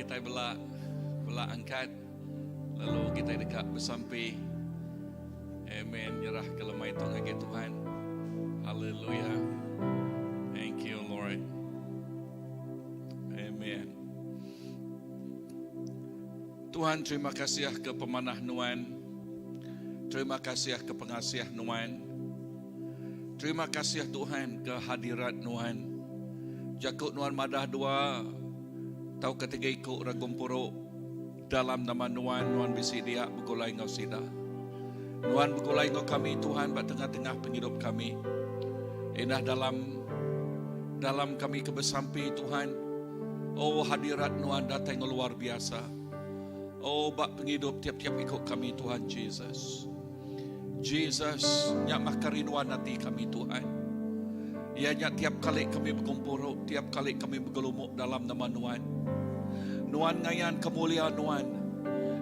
Kitai bela bela angkat lalu kitai deka besampi. Amen. Nyerah ke lemai tu ngagai Tuhan. Haleluya. Thank you Lord. Amen. Tuhan terima kasih ke pemanah nuan. Terima kasih ke pengasih nuan. Terima kasih Tuhan ke hadirat nuan. Jaku nuan madah dua tauka tiga iku orang gempuru dalam nama nuan, nuan bisi dia begulai enggau sida. Nuan begulai enggau kami Tuhan ba tengah-tengah pengidup kami. Indah dalam dalam kami ke besampi Tuhan, oh hadirat nuan datai enggau luar biasa. Oh ba pengidup tiap-tiap iku kami Tuhan Jesus. Jesus nya mah kerinduan ati kami Tuhan. Iya nya tiap kali kami begumpuru, tiap kali kami begelumu dalam nama Nuan. Nuan ngayan ke mulia Nuan.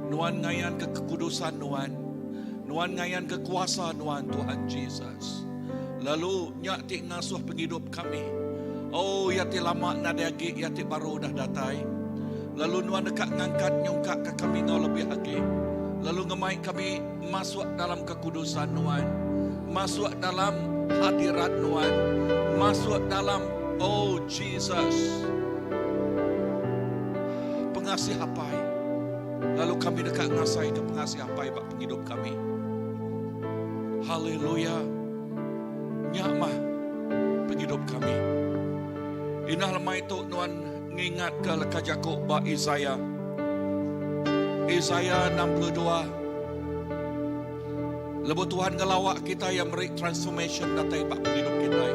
Nuan ngayan ke kekudusan Nuan. Nuan ngayan ke kuasa Nuan Tuhan Jesus. Lalu nya ti ngasuh pengidup kami. Oh iya ti lama nadai agi, iya ti baru udah datai. Lalu Nuan deka ngangkat nyungkak ke kami enggau lebih agi. Lalu ngemai kami masuk dalam kekudusan Nuan, masuk dalam hadirat Nuan, masuk dalam oh Jesus pengasih Apai. Lalu kami deka ngasai ke pengasih Apai ba pengidup kami. Haleluya. Nya mah pengidup kami. Inah lemai tu Nuan ngingatka leka jaku ba Isaiah. Isaiah 62. Lebuh Tuhan ngelawa kita iya meri transformation datai ba pengidup kitai.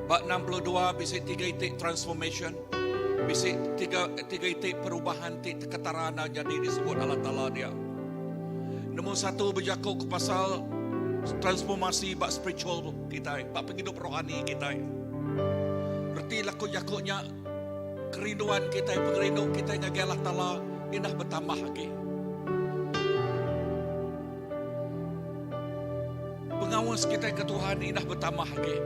Ba 62 bisi tiga iti transformation. Bisi tiga tiga iti perubahan ti teketara enda nyadi disebut Allah Taala dia. Nombor satu bejaku ke pasal transformasi ba spiritual kitai, ba pengidup rohani kitai. Reti laku jaku nya kerinduan kitai, pengerindu kitai ngagai Allah Taala indah betambah agi. Pengawas kitai ke Tuhan indah betambah agi.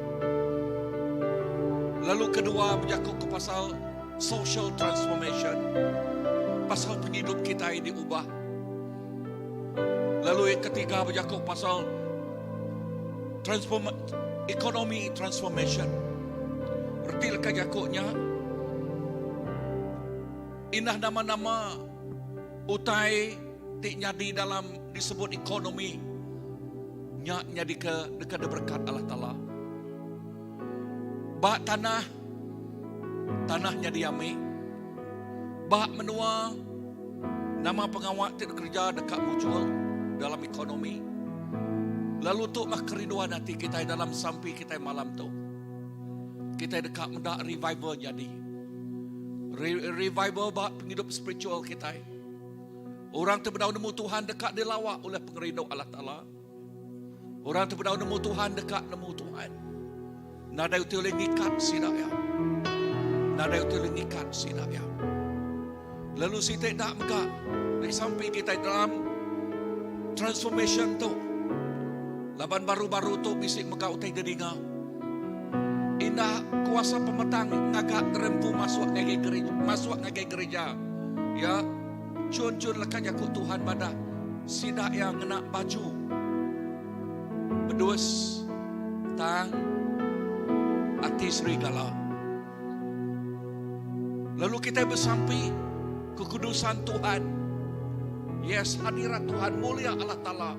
Lalu kedua bejaku ke pasal social transformation. Pasal pengidup kitai diubah. Lalu yang ketiga bejaku pasal transform ekonomi transformation. Reti leka jaku nya indah nama-nama utai ti nyadi dalam disebut ekonomi nya nyadi ke deka diberkat Allah Taala. Ba tanah tanah nyadi ami. Ba menua nama pengawa ti dikereja deka mujur dalam ekonomi. Lalu tu mah kerinduan ati kitai dalam sampi kitai malam tu. Kitai deka meda revival nyadi. Revival ba pengidup spiritual kitai. Orang ti bedau nemu Tuhan deka dilawa oleh pengerindu Allah Taala. Orang ti bedau nemu Tuhan deka nemu Tuhan. Nadai utai ulih ngikat sida iya. Nadai utai ulih ngikat sida iya. Lalu siti dak mega disampi kitai dalam transformation tu. Laban baru-baru tu bisi mega utai didinga. Indah kuasa pemetang ngaga terempu masuk ngagai gereja, masuk ngagai gereja. Ya, chun-chun leka jaku Tuhan madah sida iya ngena baju Bedus tang ati serigala. Lalu kitai besampi kekudusan Tuhan. Yes, hadirat Tuhan, mulia Allah Taala.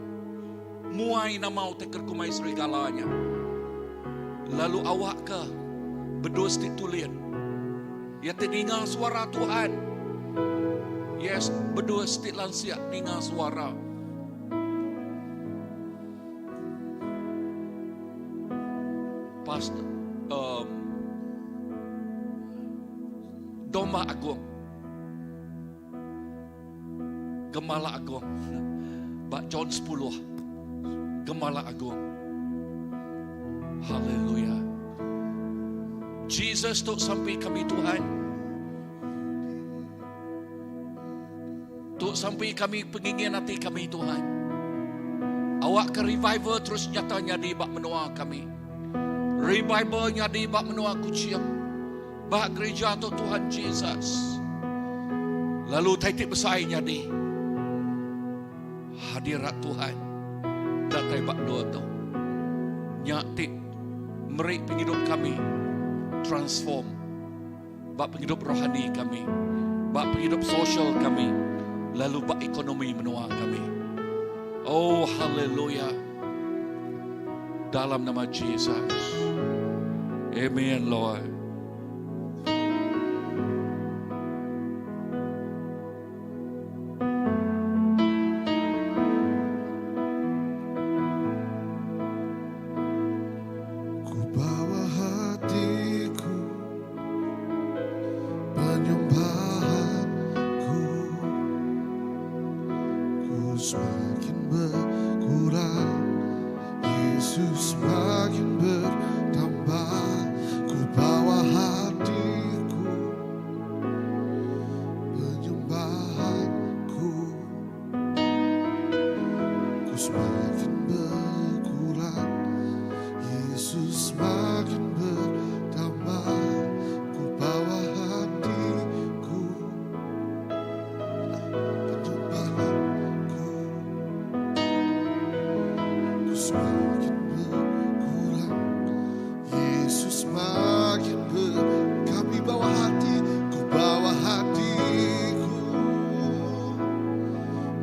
Muai nama utai ke kumai serigala nya. Lalu awak ke bedus ti tulin. Iya ti ninga suara Tuhan. Yes, bedus ti lansik ninga suara. Pastor um, Domba Agung Gemala Agung ba John 10 Gemala Agung Haleluya Jesus tu sampai kami Tuhan Tu sampi kami pengingin ati kami Tuhan. Awak ke revival terus nyata nyadi ba menua kami. Revival nyadi ba menua Kuching. Ba gereja tu Tuhan Jesus. Lalu utai ti besai nyadi. Hadirat Tuhan datai ba endur tu. Nya ti meri pengidup kami transform ba pengidup rohani kami, ba pengidup sosial kami, lalu ba ekonomi menua kami. Oh, haleluya. Dalam nama Jesus. Amen, Lord. Ku bawa hatiku penyembahanku Ku semakin berkurang Yesus makin bertambah Ku bawa hatiku Penyembahanku Ku semakin berkurang Yesus makin bertambah Ku bawa hatiku Penyembahanku Ku semakin berkurang Yesus makin ber Kami bawa hati Ku bawa hatiku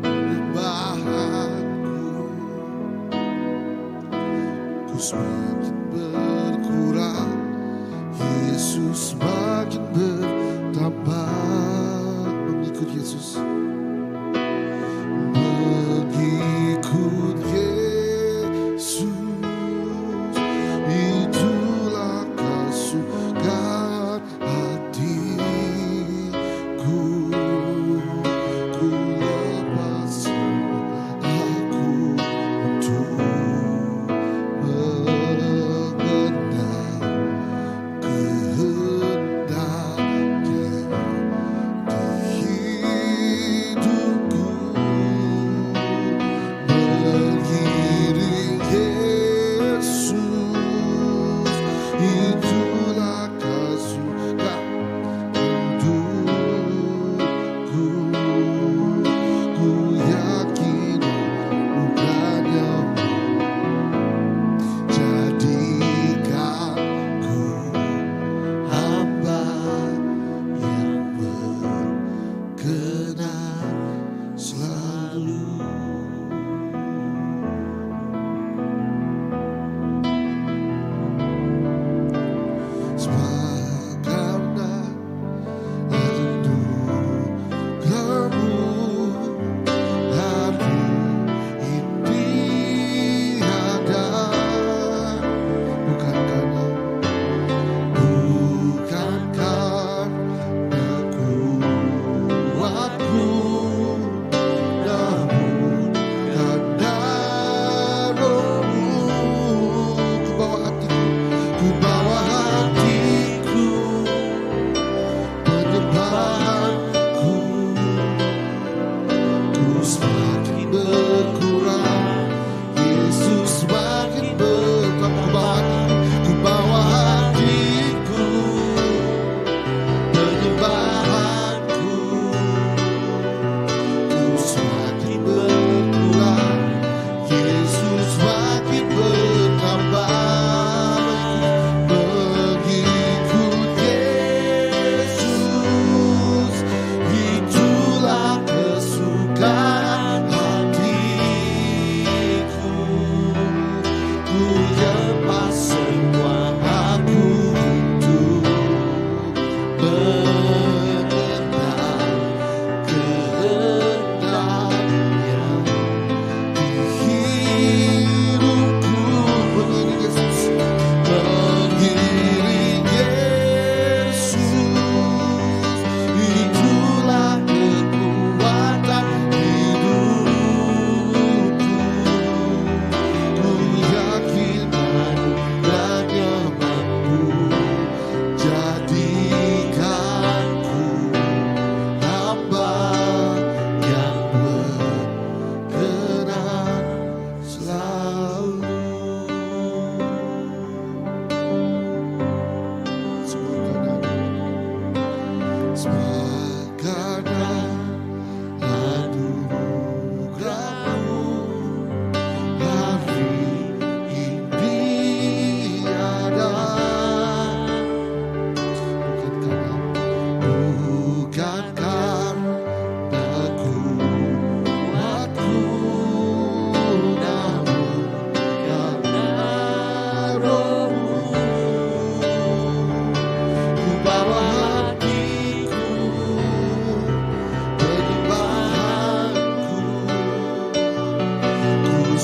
Penyembahanku Ku semakin berkurang Yesus makin bertambah Mengikut Yesus Mengikut Yesus Itulah kesukaan hatiku Ku lepas aku untuk mengenal kehendakmu.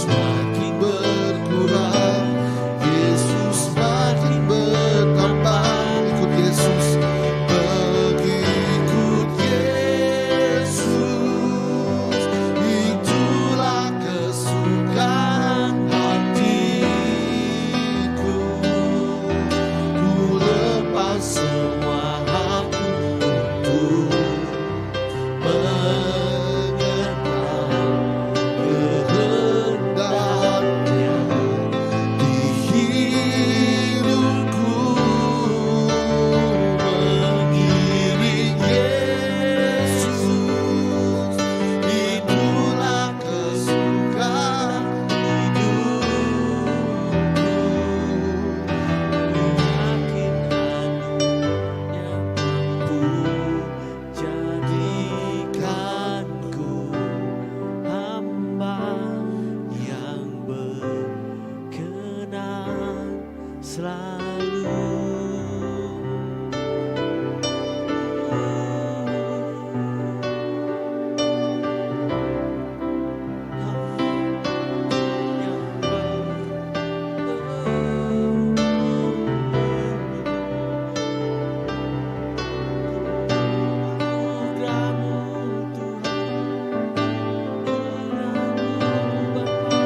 makin berkurang, Yesus makin bertambah. Ikut Yesus, mengikut Yesus, itulah kesukaan hatiku. Ku lepas semua hakku untuk mengenal kehendaknya di hidupku, mengiring Yesus, itulah kesukaan hidupku. Yakin hanya mampu jadikanku hamba yang berkenan selalu. Yang Anugerahmu Tuhan, anugerahmu Bapa.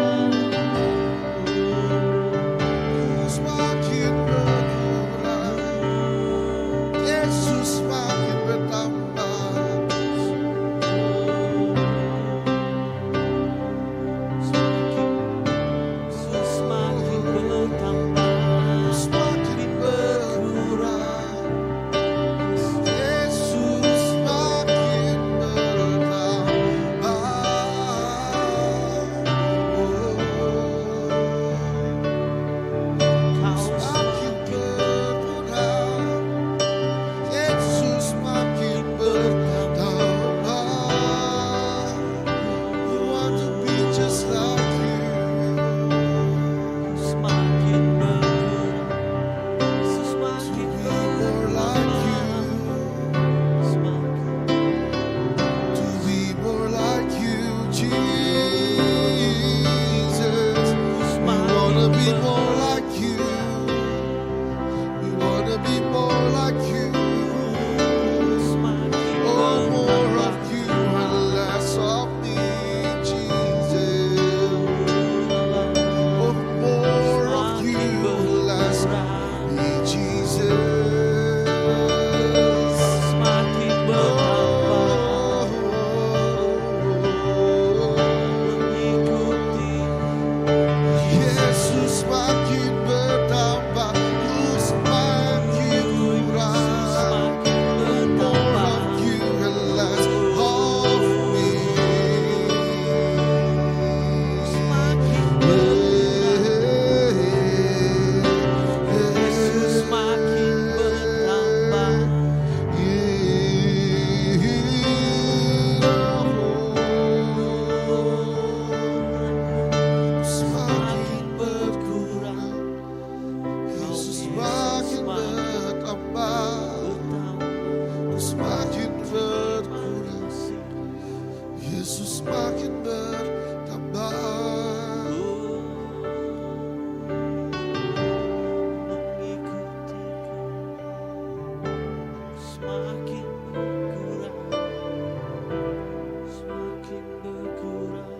Semakin berkurang, Yesus makin bertambah. Semakin Yesus makin bertambah, Semakin berkurang, Yesus makin bertambah. Kau Semakin berkurang, Yesus makin bertambah. We want to be just like you. Semakin berkurang, Yesus To makin be more like bertambah, you. semakin To be more like you, Jesus. We wanna be more like you. We wanna be more like you. Semakin Oh, more bertambah. of you and less of me, Jesus. Oh, more of you and less of me, Jesus. Semakin bertambah Oh, mengikuti Yesus makin bertambah, ku semakin kurang. Semakin More bertambah of you and less of me. Semakin berkurang Yesus makin bertambah. Semakin berkurang Yesus makin bertambah, Bertambah semakin berkurang. Yesus makin bertambah. Mengikutiku semakin berkurang, semakin berkurang.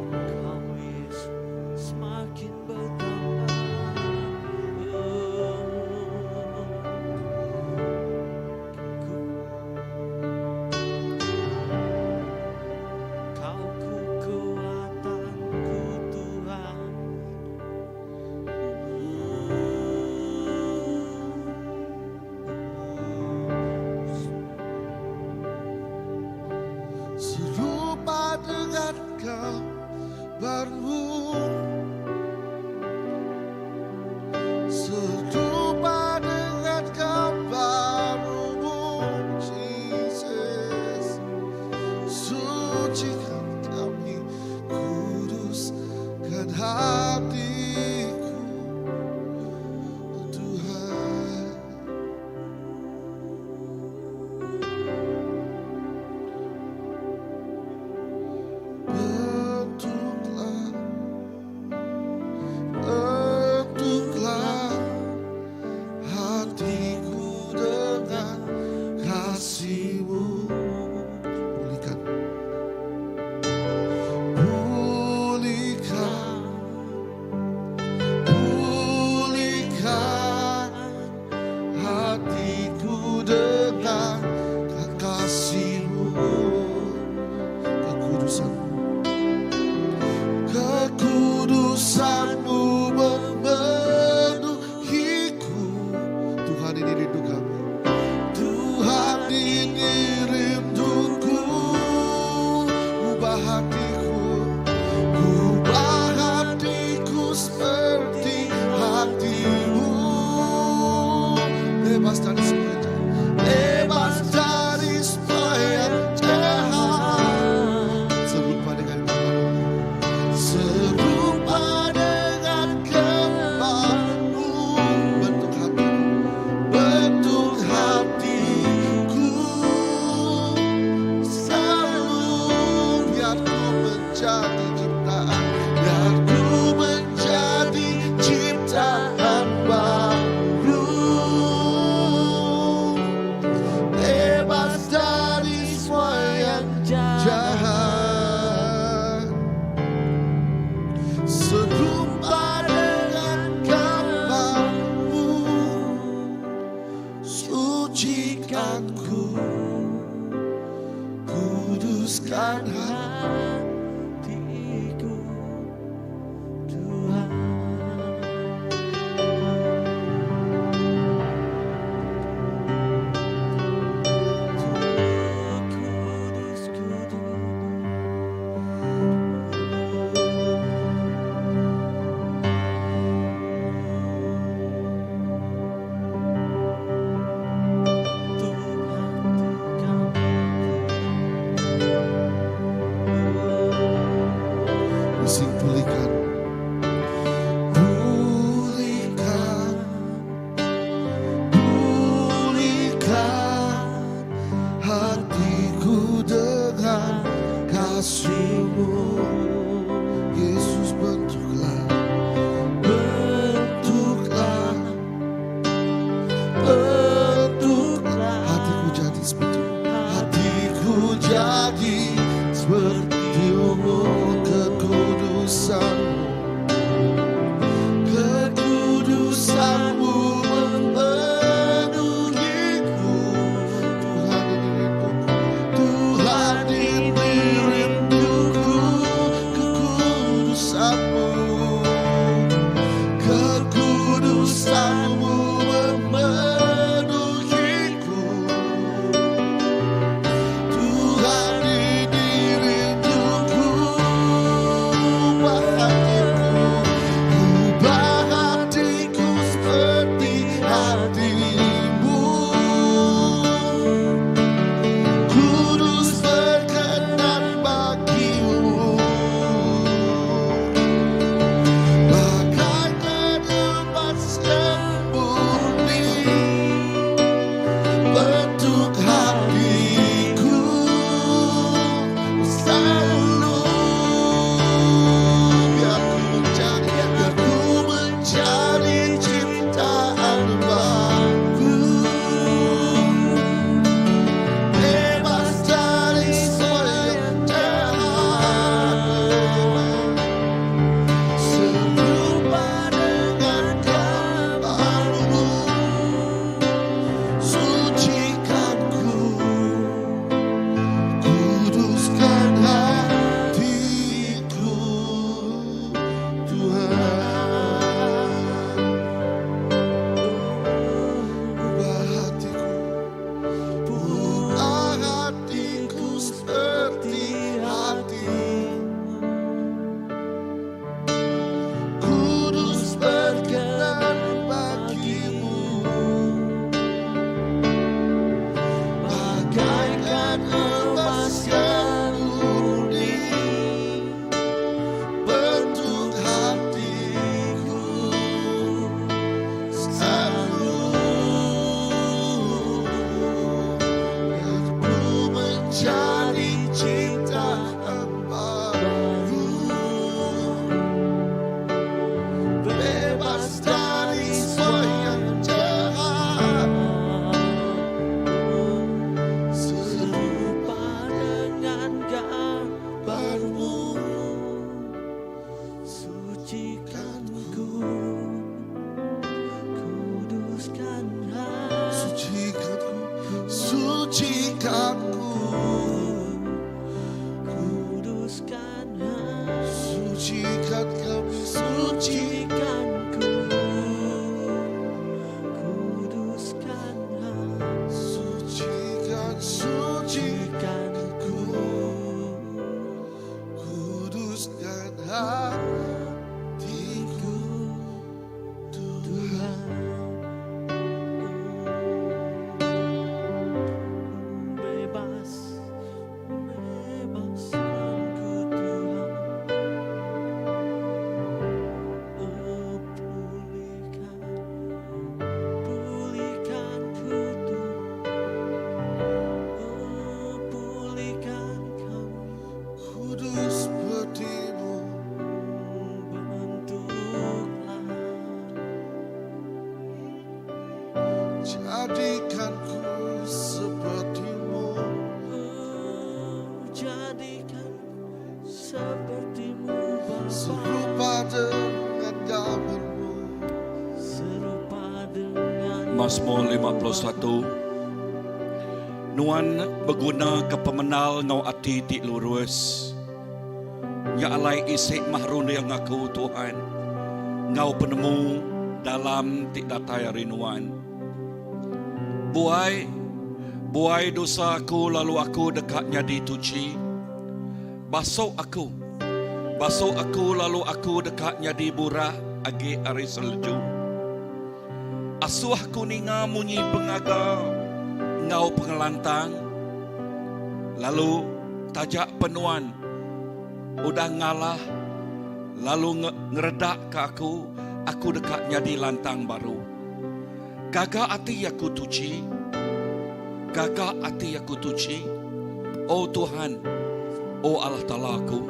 Kau Yesus semakin bertambah. Oh, ku Kau kekuatanku Tuhan. Serupa dengan gambarmu, serupa dengan gambarmu, Jesus. Sucikan kami, kuduskan hatiku, Tuhan. Bentuklah Serupa dengan gambarmu. Bentuk hatiku, bentuk hatiku selalu. Biar ku menjadi ciptaan, biar ku menjadi ciptaan baru, bebas dari semua yang jahat, serupa dengan gambarmu. Sucikan ku, kuduskan hatiku Tuhan. Kudus, kudus. We sing pulihkan, pulihkan, pulihkan hatiku dengan kasihmu. Yesus, bentuklah, bentuklah, bentuklah hatiku jadi seperti, hatiku jadi sepertimu. Kekudusanmu, kekudusanmu memenuhiku. Tuhan, ini rinduku, Tuhan, ini rinduku. Kekudusanmu, kekudusanmu memenuhiku. Tuhan, ini rinduku. Ubah hatiku, ubah hatiku seperti hatimu, kudus berkenan bagimu, bagaikan emas yang murni. Bentuk hatiku selalu. Biar ku menjadi, biar ku menjadi ciptaan baru, bebas dari semua yang jahat, serupa dengan gambarmu. Sucikan ku, kuduskan hatiku, Tuhan. Ubah hatiku, ubah hatiku seperti hatimu, kudus berkenan bagimu, bagaikan emas yang murni. Bentuk hatiku selalu. Biar ku menjadi ciptaan baru, bebas dari semua yang jahat, Serupa dengan gambarmu. Sucikan ku, kuduskan Sucikan ku, sucikan ku, kuduskan. Sucikan kami, suci Sucikan ku, kuduskan. Sucikan, sucikan Sucikan ku, ku, kuduskan hatiku, Tuhan. Bebas, bebaskan ku Tuhan. Jadikan ku sepertimu. Oh, jadikan sepertimu Bapa. Serupa dengan gambarmu. Serupa dengan Masmur 51 Nuan beguna ke pemenal enggau ati ti lurus. Nya alai isi mah runding aku Tuhan enggau penemu dalam ti datai ari Nuan. Buai, buai dosa aku lalu aku deka nyadi tuchi. Basu aku, basu aku lalu aku deka nyadi burak agi ari seleju. Asuh aku ninga munyi pengaga enggau pengelantang, lalu taja pen nuan udah ngalah lalu ngeredakka aku, aku deka nyadi lantang baru. Gaga ati aku tuchi, gaga ati aku tuchi, O Tuhan, O Allah Taala aku,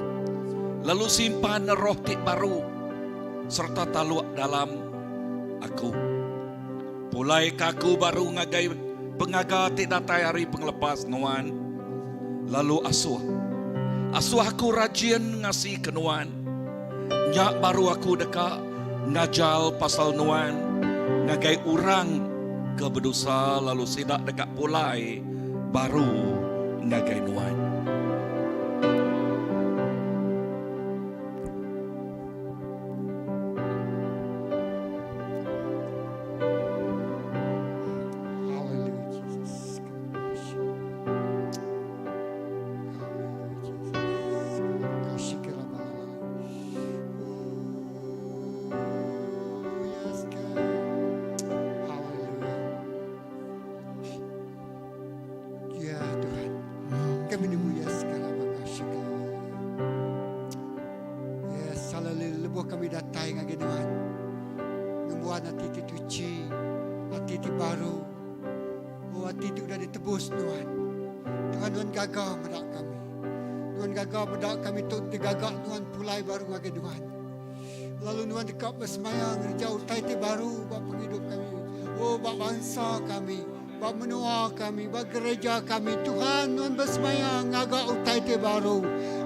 lalu simpan roh ti baru sereta taluk dalam aku. Pulai ka aku baru ngagai pengaga ti datai ari pengelepas Nuan, lalu asuh. Asuh aku rajin ngasika Nuan. Nya baru aku deka ngajar pasal Nuan ngagai orang ke bedosa lalu sida deka pulai baru ngagai Nuan. Hallelujah, Jesus. God bless you. Hallelujah, Jesus. Kasih Oh, yes, God. Hallelujah. Ya Tuhan, kami nemu ya segala makasih. Yes, hallelujah. Lebuh kami datai ngagai Nuan. Ngembuan ati ti tuchi, ati ti baru. Oh, ati ti udah ditebus Nuan. Tuhan, Nuan gaga meda kami. Nuan gaga meda kami tu digaga Nuan pulai baru ngagai Nuan. Lalu Nuan deka besemaya ngereja utai ti baru ba pengidup kami. Oh, ba bansa kami, ba menua kami, ba gereja kami. Tuhan, Nuan besemaya ngaga utai ti baru.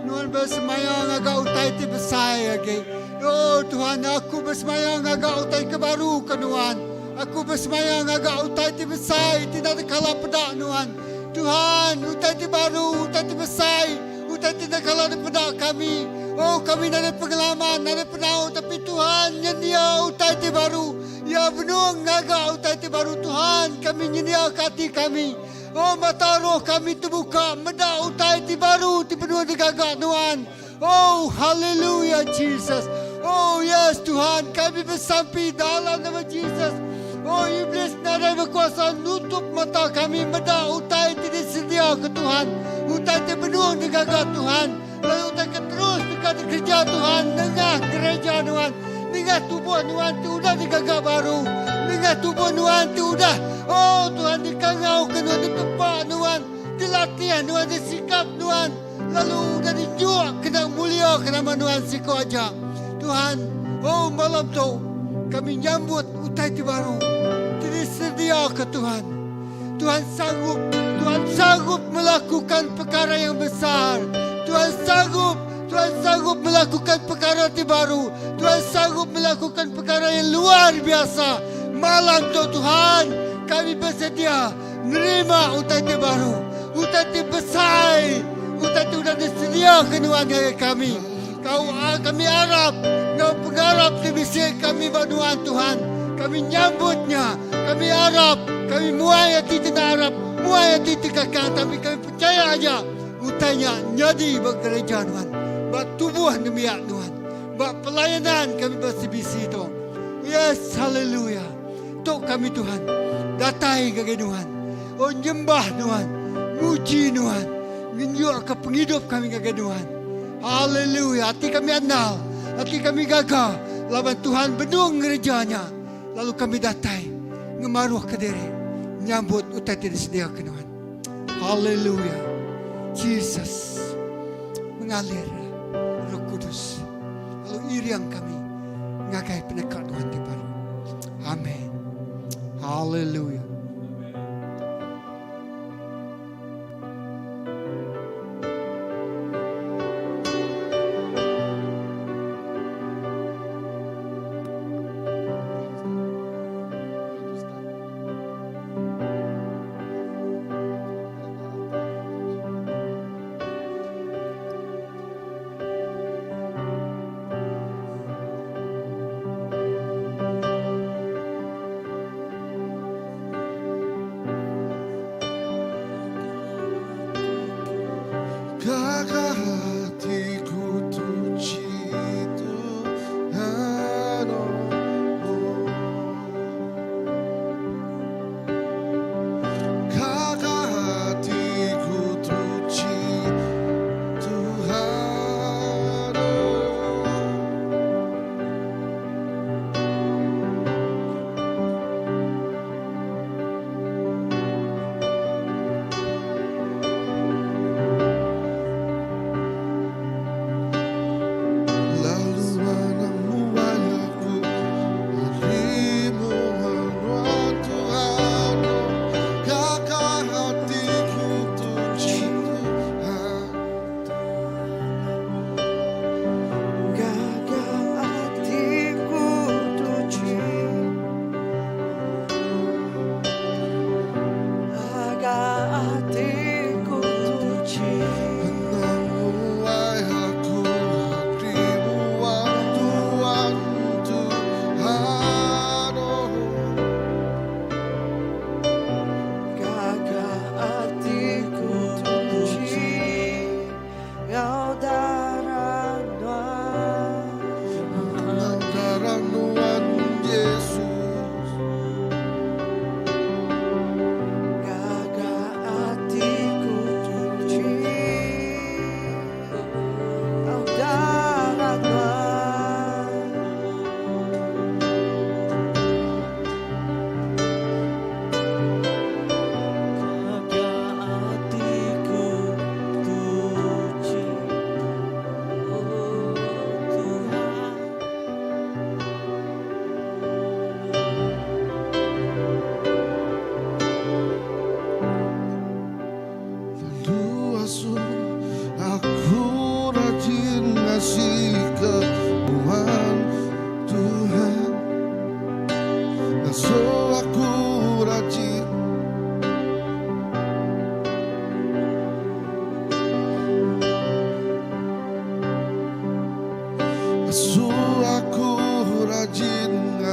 Nuan besemaya ngaga utai ti besai agi. Oh, Tuhan, aku besemaya ngaga utai ke baru ke Nuan. Aku besemaya ngaga utai ti besai ti nadai kala peda Nuan. Tuhan, utai ti baru, utai ti besai, Utai ti enda kala dipeda kami. Oh, kami nadai pengalaman, nadai penau, tapi Tuhan nyendia utai ti baru. Iya benung ngaga utai ti baru. Tuhan, kami nyendiaka ati kami. Oh, mata roh kami tebuka meda utai ti baru ti benung digaga Nuan. Oh, haleluya Jesus. Oh, yes Tuhan, kami besampi dalam nama Jesus. Oh, iblis nadai bekuasa nutup mata kami meda utai ti disediaka Tuhan, utai ti benung digaga Tuhan, lalu utai ke terus deka dikereja Tuhan nengah gereja Nuan, nengah tubuh Nuan ti udah digaga baru, nengah tubuh Nuan ti udah, oh Tuhan, dikangauka Nuan, ditempa Nuan, dilatih Nuan, disikap Nuan, lalu udah dijuk kena muliaka nama Nuan siku aja. Tuhan, oh malam tu kami nyambut utai ti baru ti disediaka Tuhan. Tuhan sanggup, Tuhan sanggup melakukan perkara yang besar. Tuhan sanggup, Tuhan sanggup melakukan perkara ti baru. Tuhan sanggup melakukan perkara yang luar biasa. Malam tu Tuhan, kami bersedia nerima utai ti baru, utai ti besai, utai ti udah disediaka Nuan ngagai kami. Kau kami arap enggau pengarap ti bisi kami ba nuan Tuhan. Kami nyambut nya. Kami arap, kami muai ati ti enda arap, muai ati ti kakang tapi kami pechaya aja utai nya nyadi ba gereja nuan, ba tubuh nembiak nuan, ba pelayanan kami ba CBC tu. Yes, haleluya. Tu kami Tuhan datai ngagai nuan. Oh nyembah nuan, muji nuan, ngenjukka pengidup kami ngagai nuan. Haleluya. Ati kami andal, ati kami gaga laban Tuhan benung ngereja nya. Lalu kami datai ngemaruhka diri nyambut utai ti disediaka nuan. Haleluya. Jesus mengalir Roh Kudus lalu iring kami ngagai peneka Tuhan ti baru. Amen. Haleluya.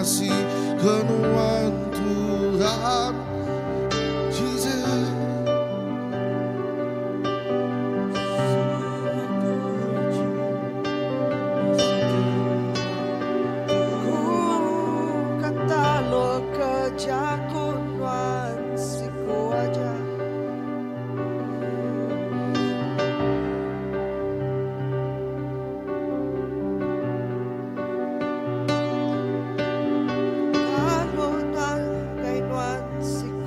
Ngasi ke nuan Tuhan Jesus. Ku kata ke jaku nuan siku aja. Kalau nuan kai nuan siku.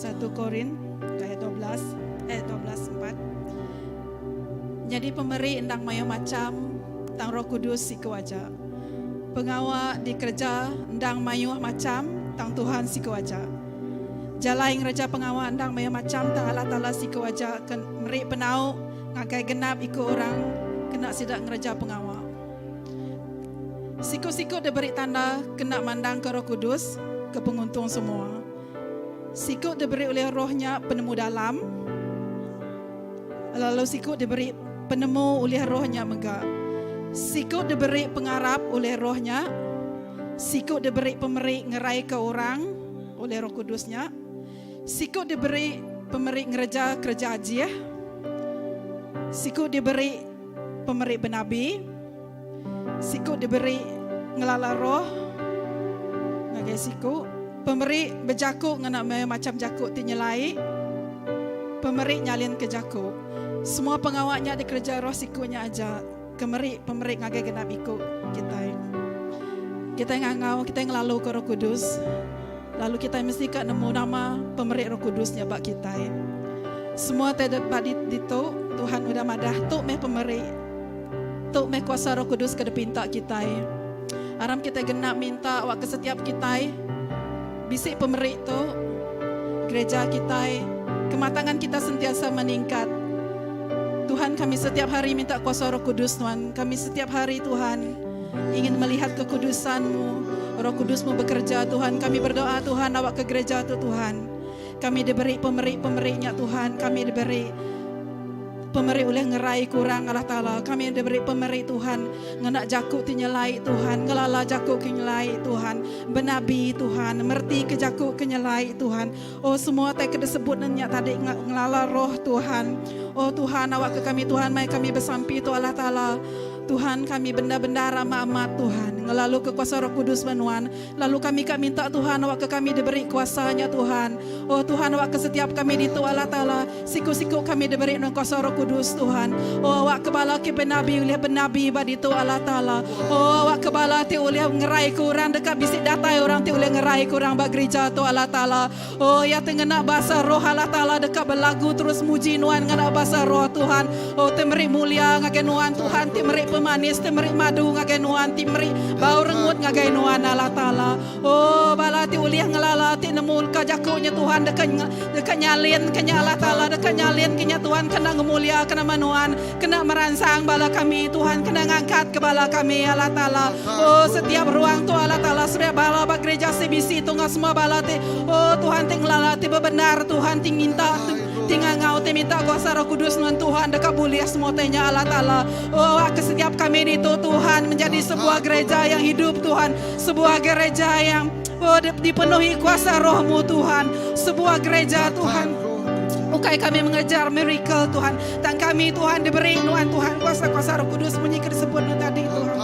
Satu Korin ayat 12 ayat 12 empat. Nyadi pemeri endang mayuh macham tang Roh Kudus siku aja. Pengawa dikereja endang mayuh macham tang Tuhan siku aja. Jalai ngereja pengawa endang mayuh macham tang Allah Taala siku aja ke meri penau ngagai genap iku orang kena sida ngereja pengawa. Siku-siku diberi tanda kena mandangka Roh Kudus ke penguntung semua. Siku diberi ulih roh nya penemu dalam, lalu siku diberi penemu ulih roh nya mega. Siku diberi pengarap ulih roh nya, siku diberi pemeri ngeraika orang ulih Roh Kudus nya, siku diberi pemeri ngereja kereja ajih, siku diberi pemeri benabi. Siku diberi ngelala roh ngagai siku. Pemeri bejaku ngena mayuh macham jaku ti nyelai. Pemeri nyalinka jaku. Semua pengawa nya dikereja roh siku nya aja ke meri pemeri ngagai genap iku kitai. Kitai ngangau, kitai ngelaluka Roh Kudus lalu kitai mesti ka nemu nama pemeri Roh Kudus nya ba kitai. Semua ti ba ditu Tuhan udah madah tu meh pemeri. Tu meh kuasa Roh Kudus ke dipinta kitai. Aram kitai genap minta awakka setiap kitai bisi pemeri tu. Gereja kitai, kematangan kita sentiasa meningkat. Tuhan kami setiap hari minta kuasa Roh Kudus Nuan. Kami setiap hari Tuhan ingin melihat kekudusan-Mu, Roh Kudus-Mu bekerja Tuhan. Kami berdoa Tuhan awakka gereja tu Tuhan. Kami diberi pemeri-pemeri nya Tuhan. Kami diberi Pemeri ulih ngerai kurang Allah Taala. Kami diberi pemeri Tuhan ngena jaku ti nyelai Tuhan, ngelala jaku ke nyelai Tuhan, benabi Tuhan, mereti ke jaku ke nyelai Tuhan. Oh semua tai ke disebut ne nya tadi ngelala roh Tuhan. Oh Tuhan awakka kami Tuhan mai kami besampi tu Allah Taala. Tuhan kami bendar-bendar amat-amat Tuhan ngelalu ke kuasa Roh Kudus ba nuan. Lalu kami ka minta Tuhan awakka kami diberi kuasa nya Tuhan. Oh Tuhan awakka setiap kami ditu Allah Taala siku-siku kami diberi nuan kuasa Roh Kudus Tuhan. Oh awakka bala ke benabi ulih benabi ba ditu Allah Taala. Oh awakka bala ti ulih ngeraika orang deka bisi datai orang ti ulih ngeraika orang ba gerija tu Allah Taala. Oh iya ti ngena bahasa roh Allah Taala deka belagu terus muji nuan ngena bahasa roh Tuhan. Oh ti meri mulia ngagai nuan Tuhan ti meri pemanis ti meri madu ngagai nuan ti meri bau rengut ngagai nuan Allah Taala. Oh bala ti ulih ngelala ti nemu leka jaku nya Tuhan deka deka nyalin ke nya Allah Taala deka nyalin ke nya Tuhan kena ngemulia ke nama nuan kena meransang bala kami Tuhan kena ngangkat ke bala kami Allah Taala. Oh setiap ruang tu Allah Taala setiap bala ba gereja CBC tu enggau semua bala ti oh Tuhan ti ngelala ti bebendar Tuhan ti minta ti ngangau ti minta kuasa Roh Kudus nuan Tuhan deka bulih semua utai nya Allah Taala. Oh ke setiap kami ditu Tuhan menjadi sebuah gereja yang hidup Tuhan sebuah gereja yang oh dipenuhi kuasa Rohmu Tuhan sebuah gereja Tuhan Ukai kami mengejar miracle Tuhan Tang kami Tuhan diberi nuan Tuhan kuasa-kuasa Roh Kudus munyi ke disebut nuan tadi Tuhan.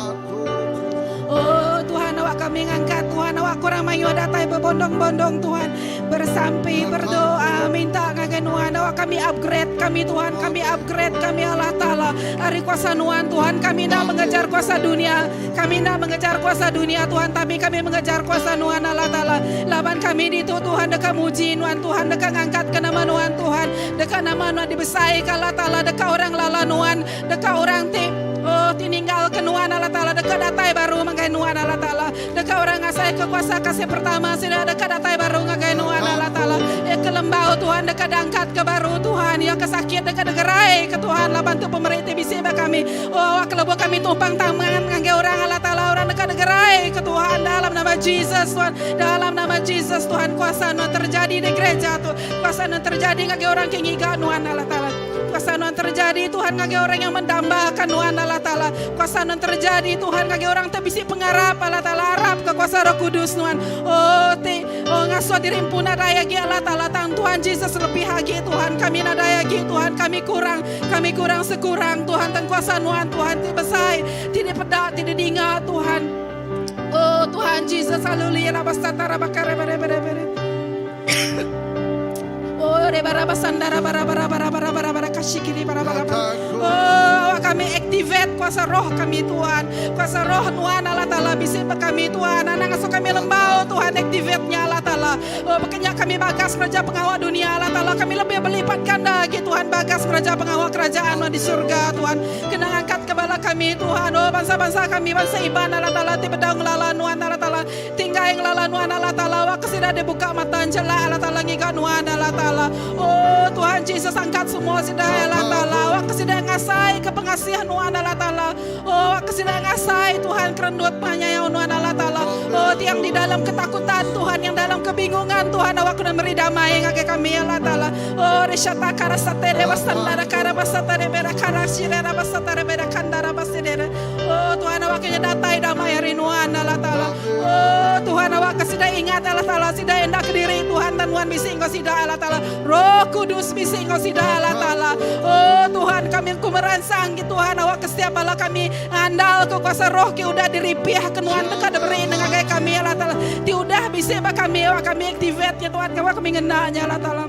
Oh Tuhan awak kami ngangkat Tuhan awak kurang mayuh datai berbondong-bondong Tuhan bersampi berdoa minta ngagai nuan awak kami upgrade kami Tuhan kami upgrade kami Allah Taala ari kuasa nuan Tuhan kami enda mengejar kuasa dunia kami enda mengejar kuasa dunia Tuhan tapi kami mengejar kuasa nuan Allah Taala laban kami ditu Tuhan deka muji nuan Tuhan deka ngangkat ke nama nuan Tuhan Deka nama nuan dibesaika Allah Taala, deka orang ngelala nuan, deka orang ti oh ti ninggalka nuan Allah Taala deka datai baru ngagai nuan Allah Taala. Deka orang ngasaika kuasa kasih pertama sida deka datai baru ngagai nuan Allah Taala. Iya ke lembau Tuhan deka diangkatka baru Tuhan, iya ke sakit deka digeraika Tuhan laban tu pemeri ti bisi ba kami. Oh awak lebuh kami tumpang tangan ngagai orang Allah Taala orang deka digeraika Tuhan dalam nama Jesus Tuhan. Dalam nama Jesus Tuhan kuasa nuan terjadi di gereja tu. Kuasa nuan terjadi ngagai orang ke ngiga nuan Allah Taala. Kuasa nuan terjadi Tuhan ngagai orang yang mendambakan nuan Allah Taala. Kuasa nuan terjadi Tuhan ngagai orang ti bisi pengarap Allah Taala arap ke kuasa Roh Kudus nuan. Oh ti oh ngasuh diri empu nadai agi Allah Taala tang Tuhan Jesus lebih agi Tuhan kami nadai agi Tuhan kami kurang kami kurang sekurang Tuhan tang kuasa nuan Tuhan ti besai ti dipeda ti didinga Tuhan. Oh Tuhan Jesus haleluya rabasatara bakare bare bare bare. Oh, Oh, kami activate kuasa roh kami Tuhan. Kuasa roh Tuhan Allah Ta'ala bisi ba kami Tuhan. Anang ngasuh kami lembau Tuhan activate nya Allah Ta'ala. Taala. Oh baka nya kami bagas ngereja pengawa dunia Allah Taala. Kami lebih belipat ganda agi Tuhan bagas ngereja pengawa kerajaan Nuan di surga Tuhan. Kena ngangkat ke bala kami Tuhan. Oh bansa-bansa kami bansa Iban Allah Taala ti bedau ngelala Nuan Allah Taala. Ti enggai ngelala Nuan Allah Taala. Awak ke sida dibuka mata enchela Allah Taala ngiga Nuan Allah Taala. Oh Tuhan Jesus angkat semua sida Allah Taala. Awak ke sida ngasai ke pengasih Nuan Allah Taala. Oh awak ke sida ngasai Tuhan kerendut penyayau Nuan Allah Taala. Oh tiang di dalam ketakutan Tuhan yang dalam kebingungan Tuhan awak kena meri damai ngagai kami Allah Taala. Oh rishata karasate dewa sandara karabasata rebera karashirera basata rebera kandara basidere. Oh Tuhan awak kena datai damai hari Nuan Allah Taala. Oh Tuhan awak ke sida ingat Allah Taala sida enda kediri Tuhan dan Nuan bisi enggau sida Allah Taala. Roh Kudus bisi enggau sida Allah Taala. Oh Tuhan kami ku meransang ke Tuhan awak ke setiap bala kami andal ke kuasa roh ke udah diripih ke Nuan deka diberi ngagai kami Allah Taala. Ti udah bisi ba kami awak kami activate nya Tuhan awak kami ngena nya Allah Taala.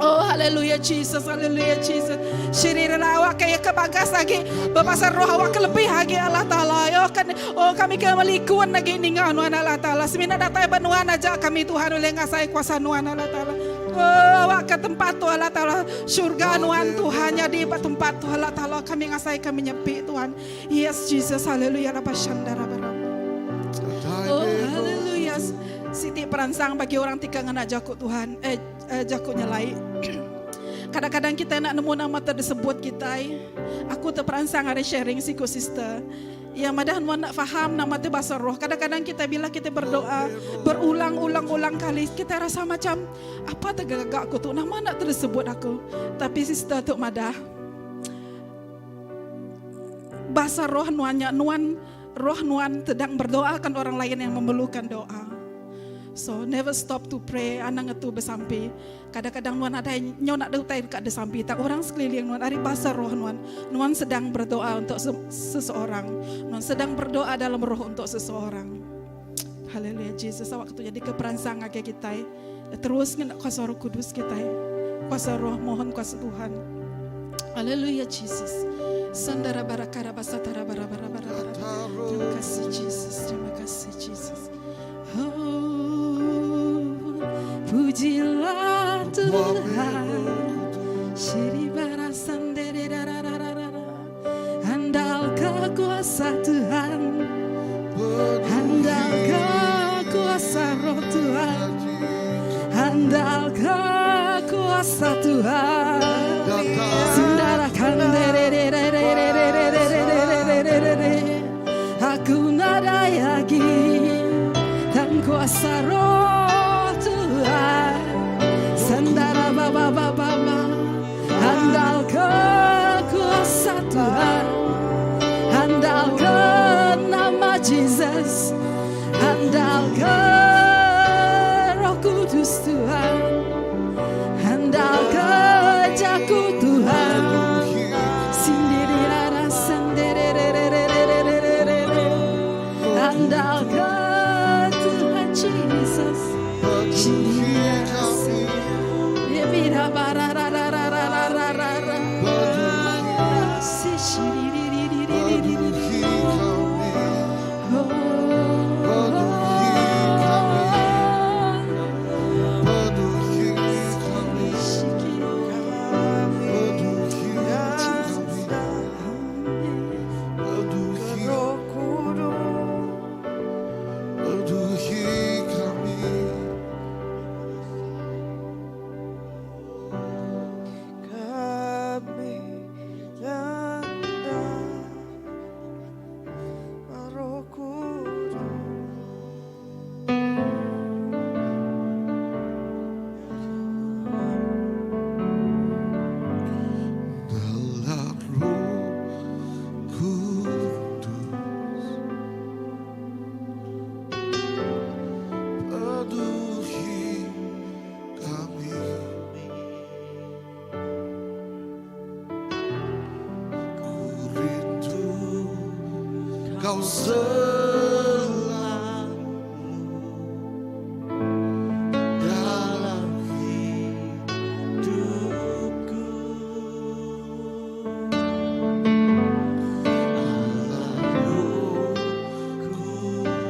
Oh haleluya Jesus, haleluya Jesus. Syirira awak kaya ke bagas lagi, bebasa roh awak ke lebih lagi Allah Taala. Yo kan oh kami ke melikun lagi ninga nuan Allah Taala. Semina datai ba nuan aja kami Tuhan oleh ngasai kuasa nuan Allah Taala. Oh awak ke tempat tu Allah Taala, syurga nuan Tuhan jadi ba tempat tu Allah Taala kami ngasai kami nyepi Tuhan. Yes Jesus, haleluya raba shandara bara. Oh haleluya. Siti peransang bagi orang tika ngena jaku Tuhan. Eh jaku nyelai. Kadang-kadang kita nak nemu nama tersebut kita. Aku terperansang hari sharing siku sister. Yang madah nuan nak faham nama tu bahasa roh. Kadang-kadang kita bila kita berdoa berulang-ulang-ulang kali kita rasa macam apa tergagak aku tu nama nak tersebut aku. Tapi sister tu madah bahasa roh nuannya nuan roh nuan sedang berdoakan orang lain yang memerlukan doa. So never stop to pray. Anang ngetu besampi. Kadang-kadang nuan ada nyo nak utai dekat desampi. Tak orang sekeliling nuan ari bahasa roh nuan. Nuan sedang berdoa untuk seseorang. Nuan sedang berdoa dalam roh untuk seseorang. Haleluya Jesus. Awak tu jadi keperansang ngagai kita. Terus ngena kuasa Roh Kudus kita. Kuasa roh mohon kuasa Tuhan. Haleluya Jesus. Sandara barakara basatara bara bara bara bara. Terima kasih Jesus. Terima kasih Jesus. Oh, pujilah Tuhan. Shiri bara sandere ra ra ra ra ra. Andalkan kuasa Tuhan. Andalkan kuasa Roh Tuhan. Andalkan kuasa Tuhan. Sindarakan Aku nadai lagi dan kuasa Roh Tuhan. Sandara ba ba ba ba ba. Andalkan kuasa Tuhan. Andalkan nama Jesus. Andalkan Roh Kudus Tuhan. Andalkan jaku Tuhan. Sendiri rara sendiri Andalkan Tuhan Jesus. Sendiri rara bara ra ra ra ra ra ra ra ra. Si shiri Roh Kudus. Penuhi kami. Kami datang Roh Kudus. Dalam Roh Kudus, penuhi kami. Ku rindu Kau selalu dalam hidupku. Allah Roh Kudus.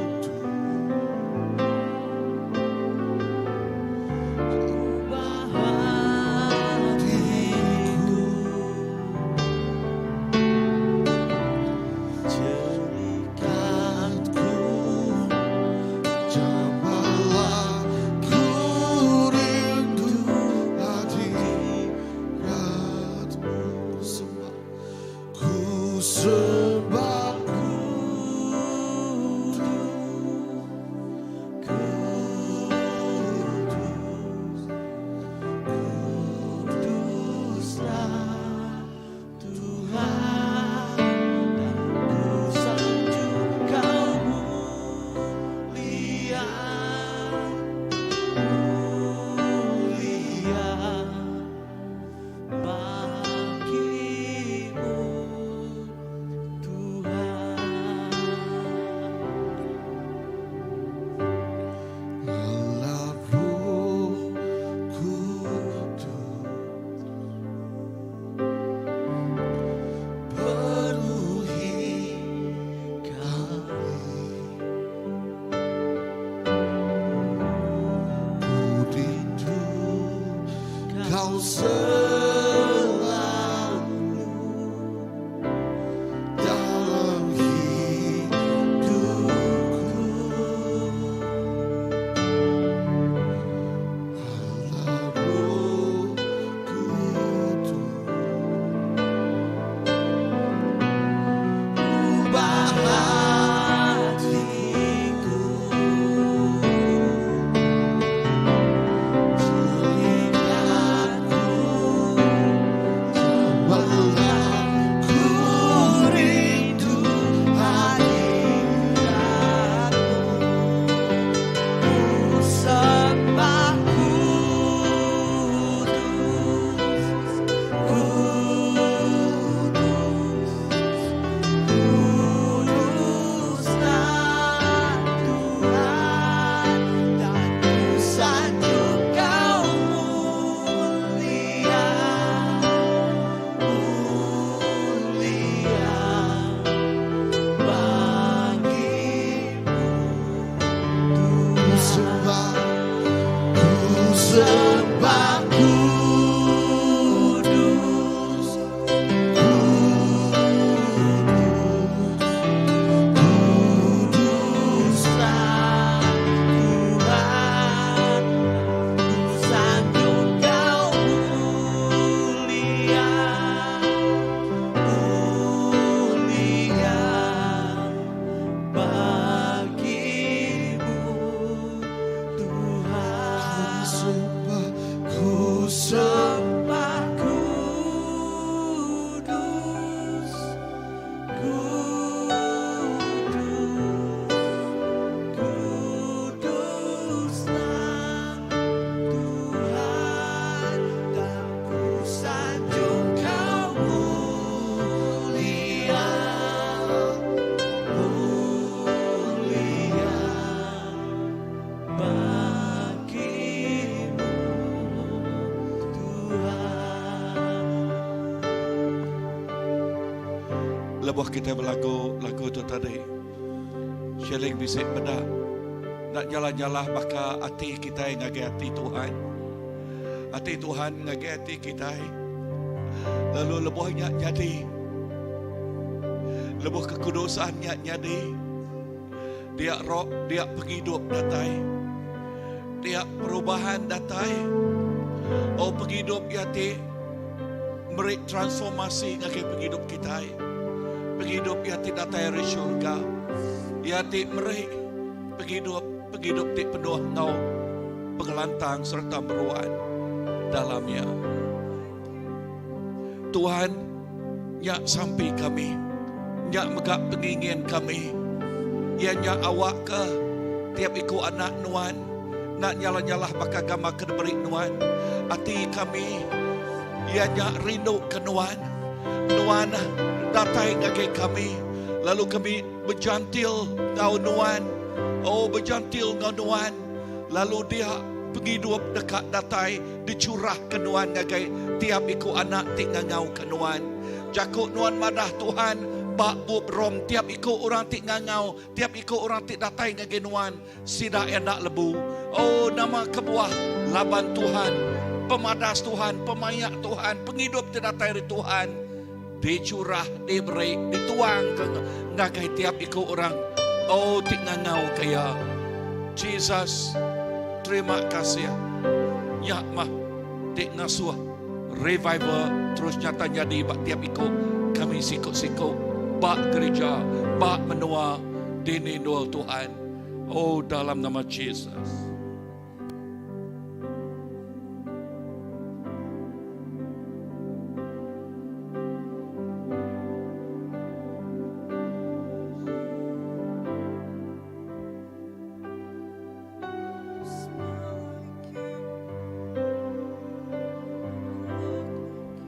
Kau selalu dalam hidupku. Allah Roh Kudus, ubah hatiku, jadikan ku ku rindu hadiratmu. Ku sembah kudus, kudus, kuduslah Tuhan, dan ku sanjung Kau mulia, mulia bagimu Ku Tuhan. sembah, ku sembah Kudus, kudus, kuduslah Tuhan, ku sanjung Kau mulia, mulia bagimu Tuhan. Sembah, ku Sembah kudus, kudus, kuduslah Tuhan, dan ku sanjung Kau mulia, mulia bagimu Tuhan. Lebuh kita belagu lagu tu tadi. Sharing bisik meda. Nak jalan-jalan baka ati kita ngagai ati Tuhan. Ati Tuhan ngagai ati kita. Lalu lebuhnya jadi. Lebuh kekudusannya jadi. Dia roh, dia penghidup datai. Dia perubahan datai. Oh penghidup ya ti meri transformasi ngagai penghidup kita. Penghidup ya ti datai dari syurga. Ya ti meri penghidup penghidup ti penuh ngau pengelantang serta meruan dalamnya. Tuhan, nyak sampi kami, nyak megak pengingin kami, ya nyak awak ke tiap iku anak nuan, nak nyala-nyalah baka gama ke diberi nuan, ati kami, ya nyak rindu ke nuan, nuan datai ngagai kami, lalu kami berjantil ngau nuan, oh berjantil ngau nuan, lalu dia penghidup dekat datai dicurah ke nuan ngagai tiap iku anak ti ngangau ke nuan. Jakuk nuan madah Tuhan bak bub rom tiap iku orang ti ngangau, tiap iku orang ti datai ngagai nuan, sida enak lebu. Oh nama kebuah laban Tuhan, pemadas Tuhan, pemayak Tuhan, penghidup ti datai dari Tuhan, dicurah, diberi, dituang ke ngagai tiap iku orang. Oh ti ngangau kaya Jesus, terima kasih. Ya mah ti ngasuh revival terus nyata jadi bak tiap iku kami sikuk-sikuk bak gereja bak menua dini nul Tuhan. Oh dalam nama Jesus. Smell like you, look like you.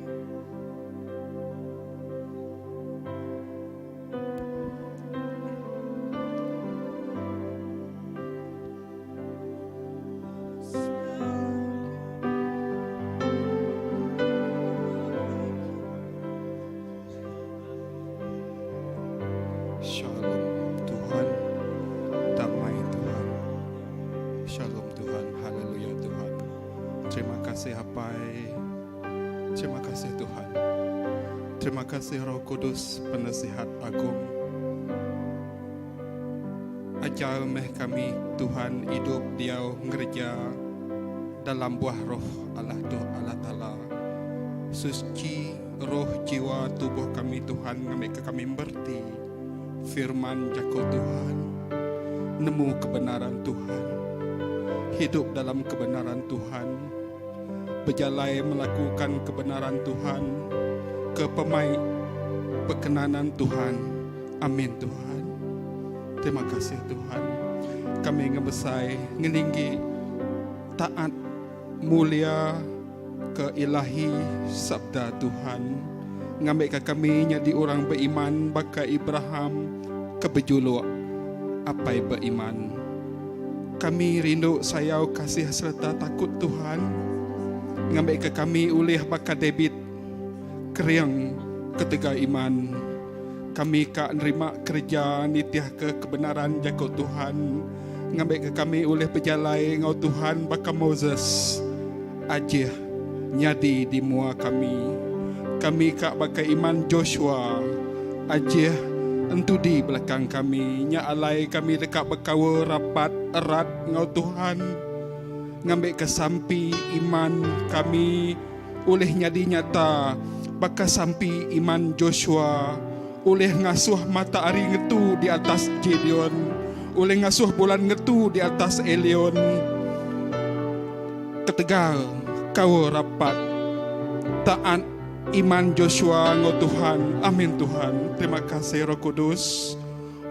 Smell like you, look like you. Shalom Tuhan, damai Tuhan. Shalom Tuhan, haleluya Tuhan. Terima kasih Apai. Terima kasih Tuhan. Terima kasih Roh Kudus penasihat agung. Ajar meh kami Tuhan idup diau ngereja dalam buah roh Allah tu Allah Taala. Suci roh jiwa tubuh kami Tuhan ngambika kami mereti firman jako Tuhan. Nemu kebenaran Tuhan. Hidup dalam kebenaran Tuhan. Bejalai melakukan kebenaran Tuhan ke pemai perkenanan Tuhan. Amin Tuhan. Terima kasih Tuhan. Kami ngemesai ngeninggi taat mulia ke ilahi sabda Tuhan. Ngambika kami nyadi orang beiman baka Ibraham ke bejuluk Apai Beiman. Kami rindu sayau kasih sereta takut Tuhan ngambika kami ulih baka David kering ketegal iman. Kami ka nerima kereja nitihka kebenaran jaku Tuhan ngambika kami ulih bejalai enggau Tuhan baka Moses ajih nyadi di mua kami. Kami ka baka iman Joshua ajih entudi belakang kami. Nya alai kami deka bekaul rapat erat enggau Tuhan ngambika sampi iman kami ulih nyadi nyata baka sampi iman Joshua ulih ngasuh mata hari ngetu di atas Gideon, ulih ngasuh bulan ngetu di atas Elion. Ketegal kaul rapat taat iman Joshua enggau Tuhan. Amin Tuhan. Terima kasih Roh Kudus.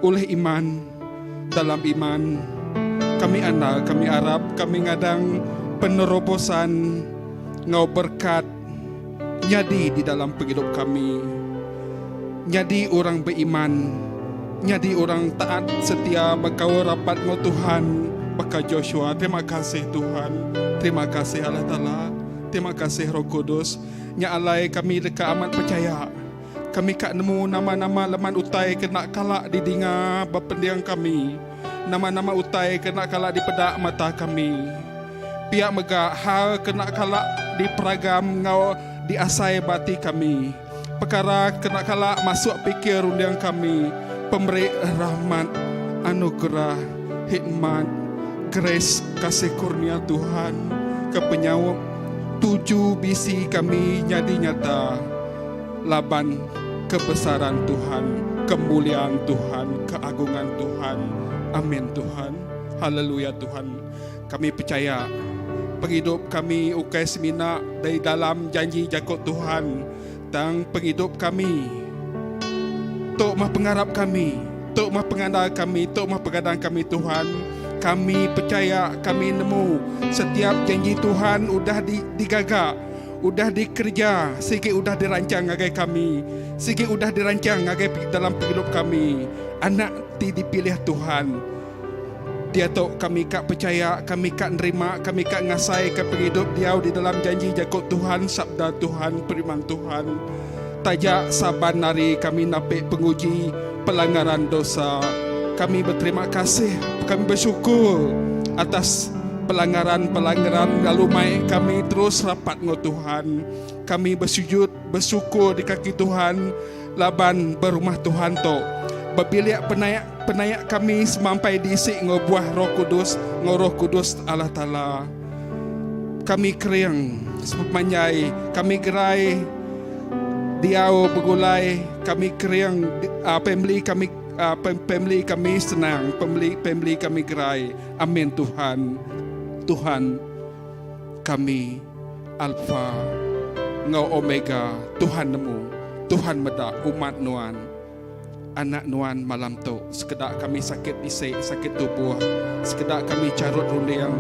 Ulih iman, dalam iman, kami andal, kami arap, kami ngadang penerobosan enggau berkat nyadi di dalam pengidup kami. Nyadi orang beiman, nyadi orang taat setia bekaul rapat enggau Tuhan baka Joshua. Terima kasih Tuhan. Terima kasih Allah Taala. Terima kasih Roh Kudus. Nya alai kami deka amat pechaya. Kami ka nemu nama-nama leman utai ke enda kala didinga ba pending kami, nama-nama utai ke enda kala dipeda mata kami. Pia mega hal ke enda kala diperagam enggau diasai ba ati kami, pekara ke enda kala masuk pikir runding kami, pemeri rahmat, anugerah, hikmat, grace, kasih kurnia Tuhan ke penyaup tuju bisi kami nyadi nyata. Laban kebesaran Tuhan, kemuliaan Tuhan, keagungan Tuhan. Amin Tuhan. Haleluya Tuhan. Kami pechaya pengidup kami ukai semina dari dalam janji jaku Tuhan tang pengidup kami tu mah pengarap kami, tu mah pengandal kami, tu mah pegadang kami Tuhan. Kami pechaya, kami nemu setiap janji Tuhan udah digaga. Udah dikereja, sigi udah dirancang ngagai kami, sigi udah dirancang ngagai dalam pengidup kami, anak ti dipilih Tuhan. Diatu kami ka pechaya, kami ka nerima, kami ka ngasaika pengidup diau di dalam janji jaku Tuhan, sabda Tuhan, periman Tuhan. Taja saban hari kami napi penguji pelanggaran dosa, kami beterima kasih, kami besyukur atas pelanggaran-pelanggaran lalu mai kami terus rapat enggau Tuhan. Kami besujud besyukur di kaki Tuhan laban berumah Tuhan tu. Bebilik penayak penayak kami semampai diisi enggau buah Roh Kudus enggau Roh Kudus Allah Taala. Kami kering sepemanjai kami gerai diau begulai kami kering family kami family kami senang family family kami gerai amin Tuhan Tuhan kami Alpha enggau Omega Tuhan nemu Tuhan meda umat nuan. Anak nuan malam tu. Sekeda kami sakit isi, sakit tubuh. Sekeda kami charut runding.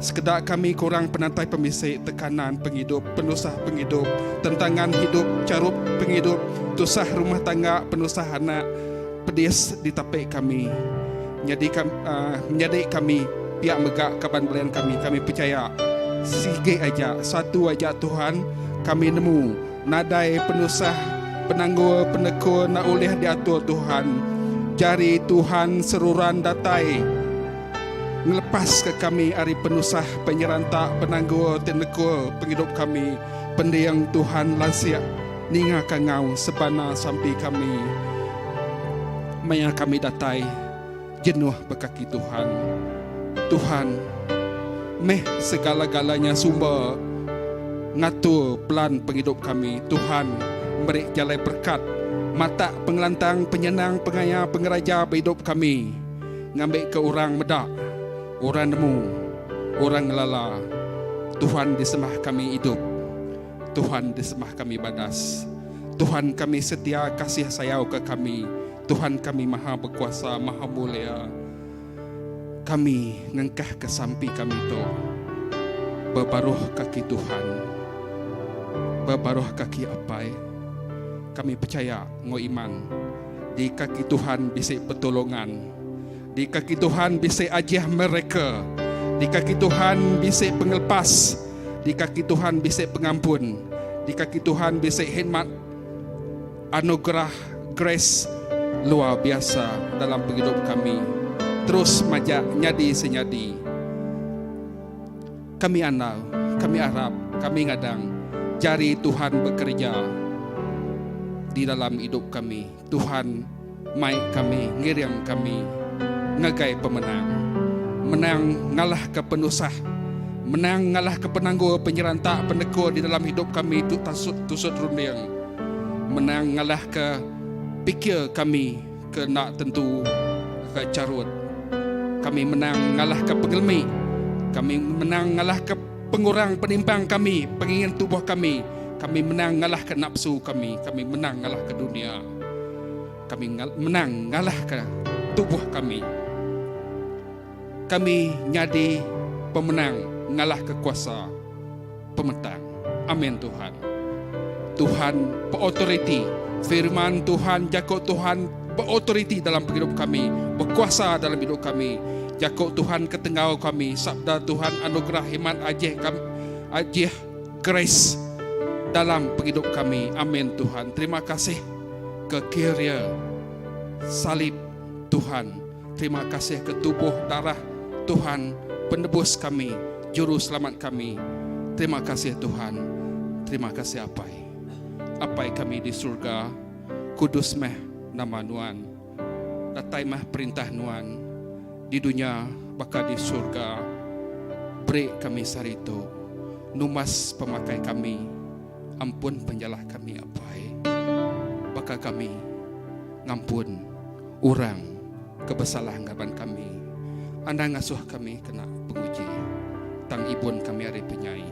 Sekeda kami kurang penatai pemisi, tekanan pengidup, penusah pengidup, tentangan hidup, charup pengidup, tusah rumah tangga, penusah anak, pedis ditapi kami. Nyadi menyadi kami pia mega kaban belayan kami. Kami pechaya sigi aja, satu aja Tuhan kami nemu. Nadai penusah, penanggul, penekul enda ulih diatur Tuhan. Jari Tuhan seruran datai. Ngelepaska kami ari penusah penyeranta penanggul ti nekul pengidup kami. Pending Tuhan lansik ningaka enggau sebana sampi kami maya kami datai jenuh bekaki Tuhan. Tuhan meh segala-galanya sumber ngatur pelan pengidup kami. Tuhan meri jalai berekat, matak pengelantang, penyenang, pengaya, pengeraja ba idup kami. Ngambika orang meda, orang nemu, orang ngelala Tuhan disembah kami idup, Tuhan disembah kami badas. Tuhan kami setia kasih sayau ke kami, Tuhan kami maha bekuasa, maha mulia. Kami ngengkahka sampi kami tu ba baruh kaki Tuhan, ba baruh kaki Apai. Kami pechaya enggau iman. Di kaki Tuhan bisi pertolongan. Di kaki Tuhan bisi ajih mereka. Di kaki Tuhan bisi pengelepas. Di kaki Tuhan bisi pengampun. Di kaki Tuhan bisi khidmat anugerah grace luar biasa dalam pengidup kami. Terus majak nyadi senyadi. Kami andal, kami arap, kami ngadang jari Tuhan bekereja di dalam idup kami. Tuhan mai kami, ngiring kami ngagai pemenang. Menang ngalahka penusah, menang ngalahka penanggul, penyeranta, penekur di dalam idup kami tu tasut tusut runding. Menang ngalahka pikir kami ke enda tentu ke charut. Kami menang ngalahka pengelemi. Kami menang ngalahka pengurang penimpang kami, pengingin tubuh kami. Kami menang ngalahka nafsu kami. Kami menang ngalahka dunia. Kami menang ngalahka tubuh kami. Kami nyadi pemenang ngalahka kuasa pemetang. Amin Tuhan. Tuhan beautoriti. Firman Tuhan, jaku Tuhan beautoriti dalam pengidup kami, bekuasa dalam idup kami. Jaku Tuhan ke tenggau kami, sabda Tuhan anugerah himat ajih kami, ajih grace dalam pengidup kami. Amin Tuhan. Terima kasih ke carrier salib Tuhan. Terima kasih ke tubuh darah Tuhan penebus kami, juru selamat kami. Terima kasih Tuhan. Terima kasih Apai. Apai kami di surga, kudus meh nama Nuan. Datai meh perintah Nuan di dunya baka di surga. Beri kami sehari tu numas pemakai kami. Ampun penyalah kami Apai. Baka kami ngampun orang ke besalah ngaban kami. Anang ngasuh kami kena penguji, tang ibun kami ari penyai.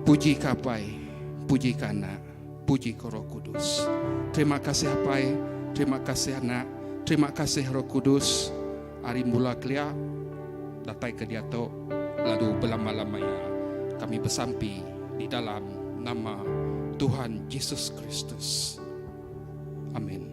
Puji ka Apai, puji ka Anak, puji ka Roh Kudus. Terima kasih Apai, terima kasih Anak, terima kasih Roh Kudus ari mula kelia datai ke diatu lalu belama-lama iya. Kami besampi di dalam nama Tuhan Jesus Kristus. Amin.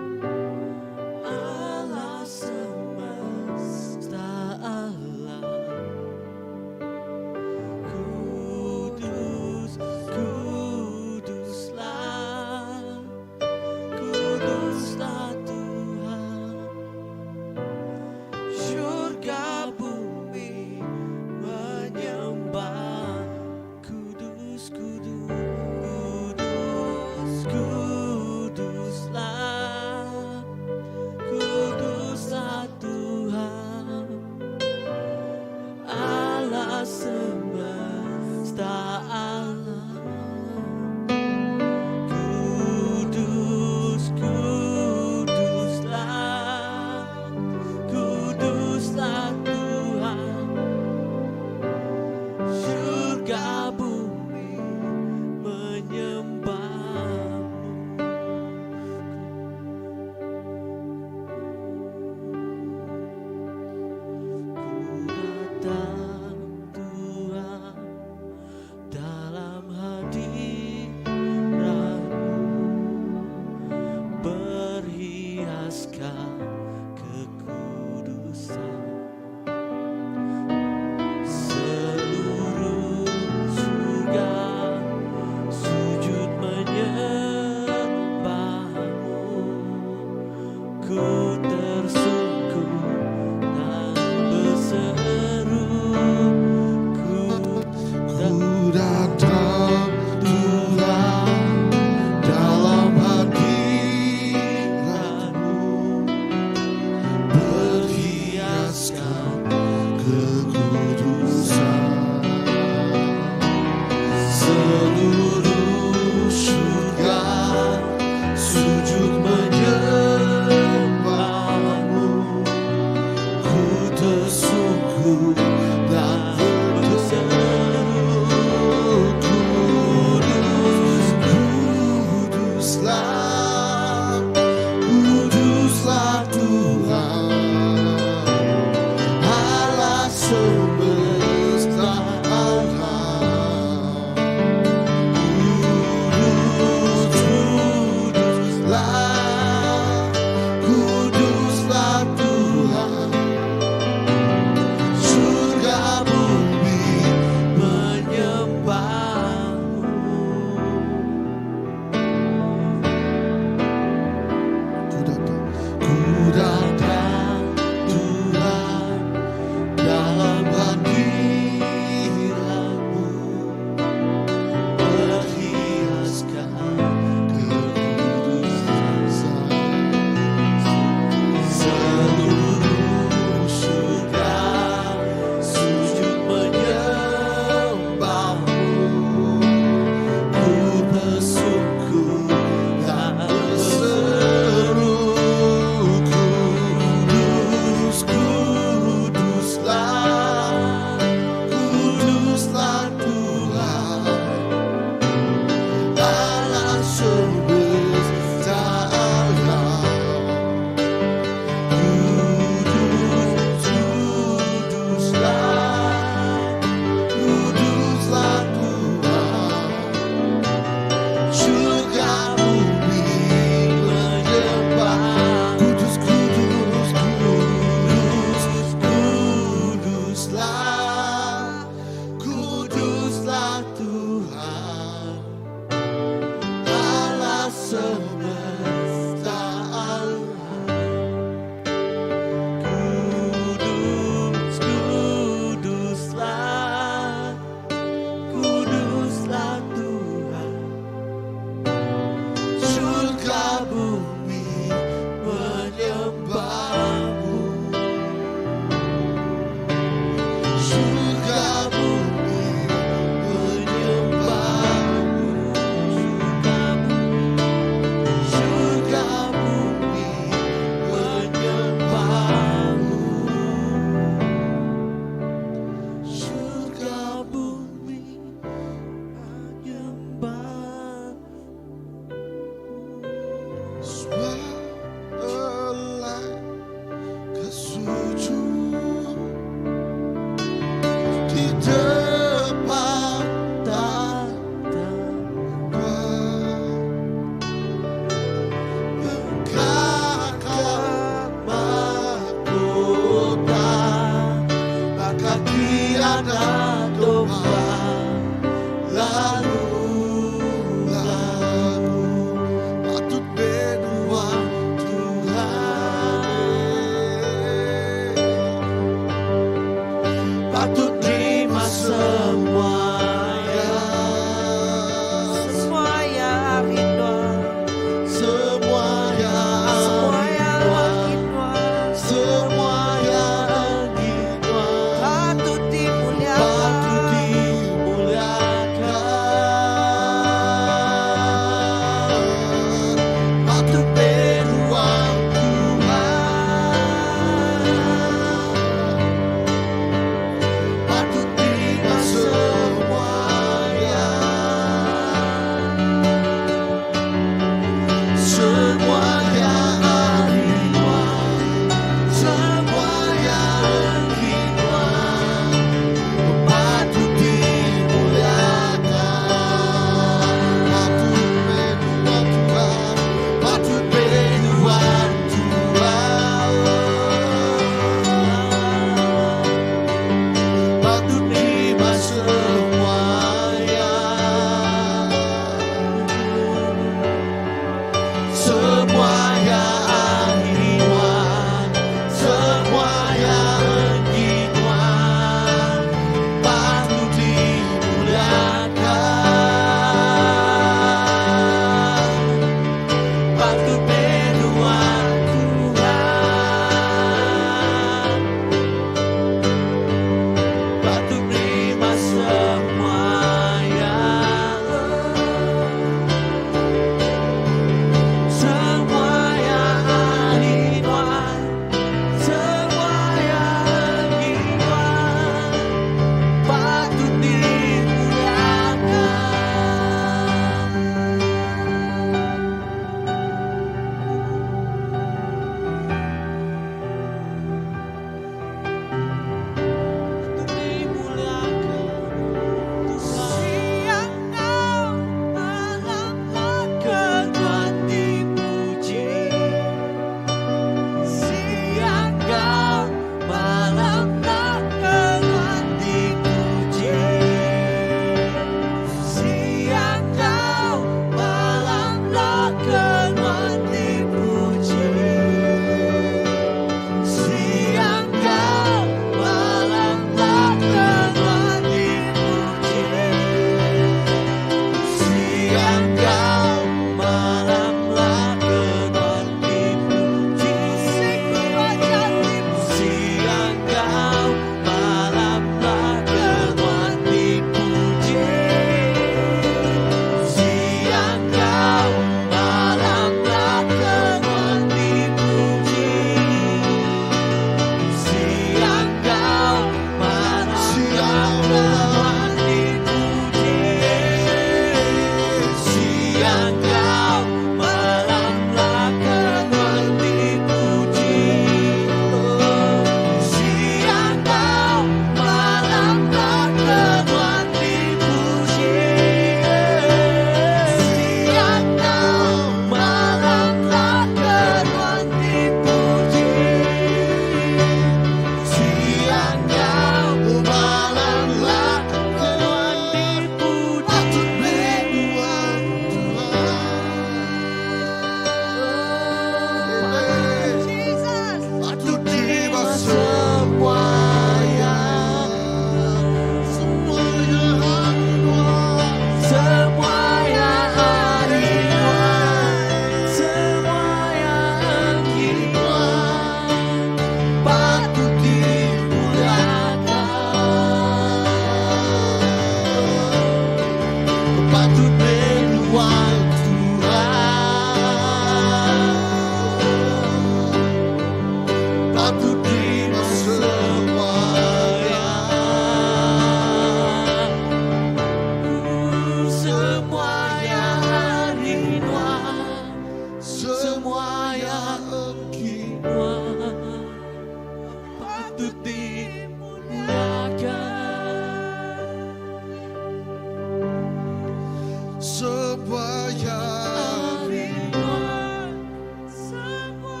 Semua Ari nuan Semua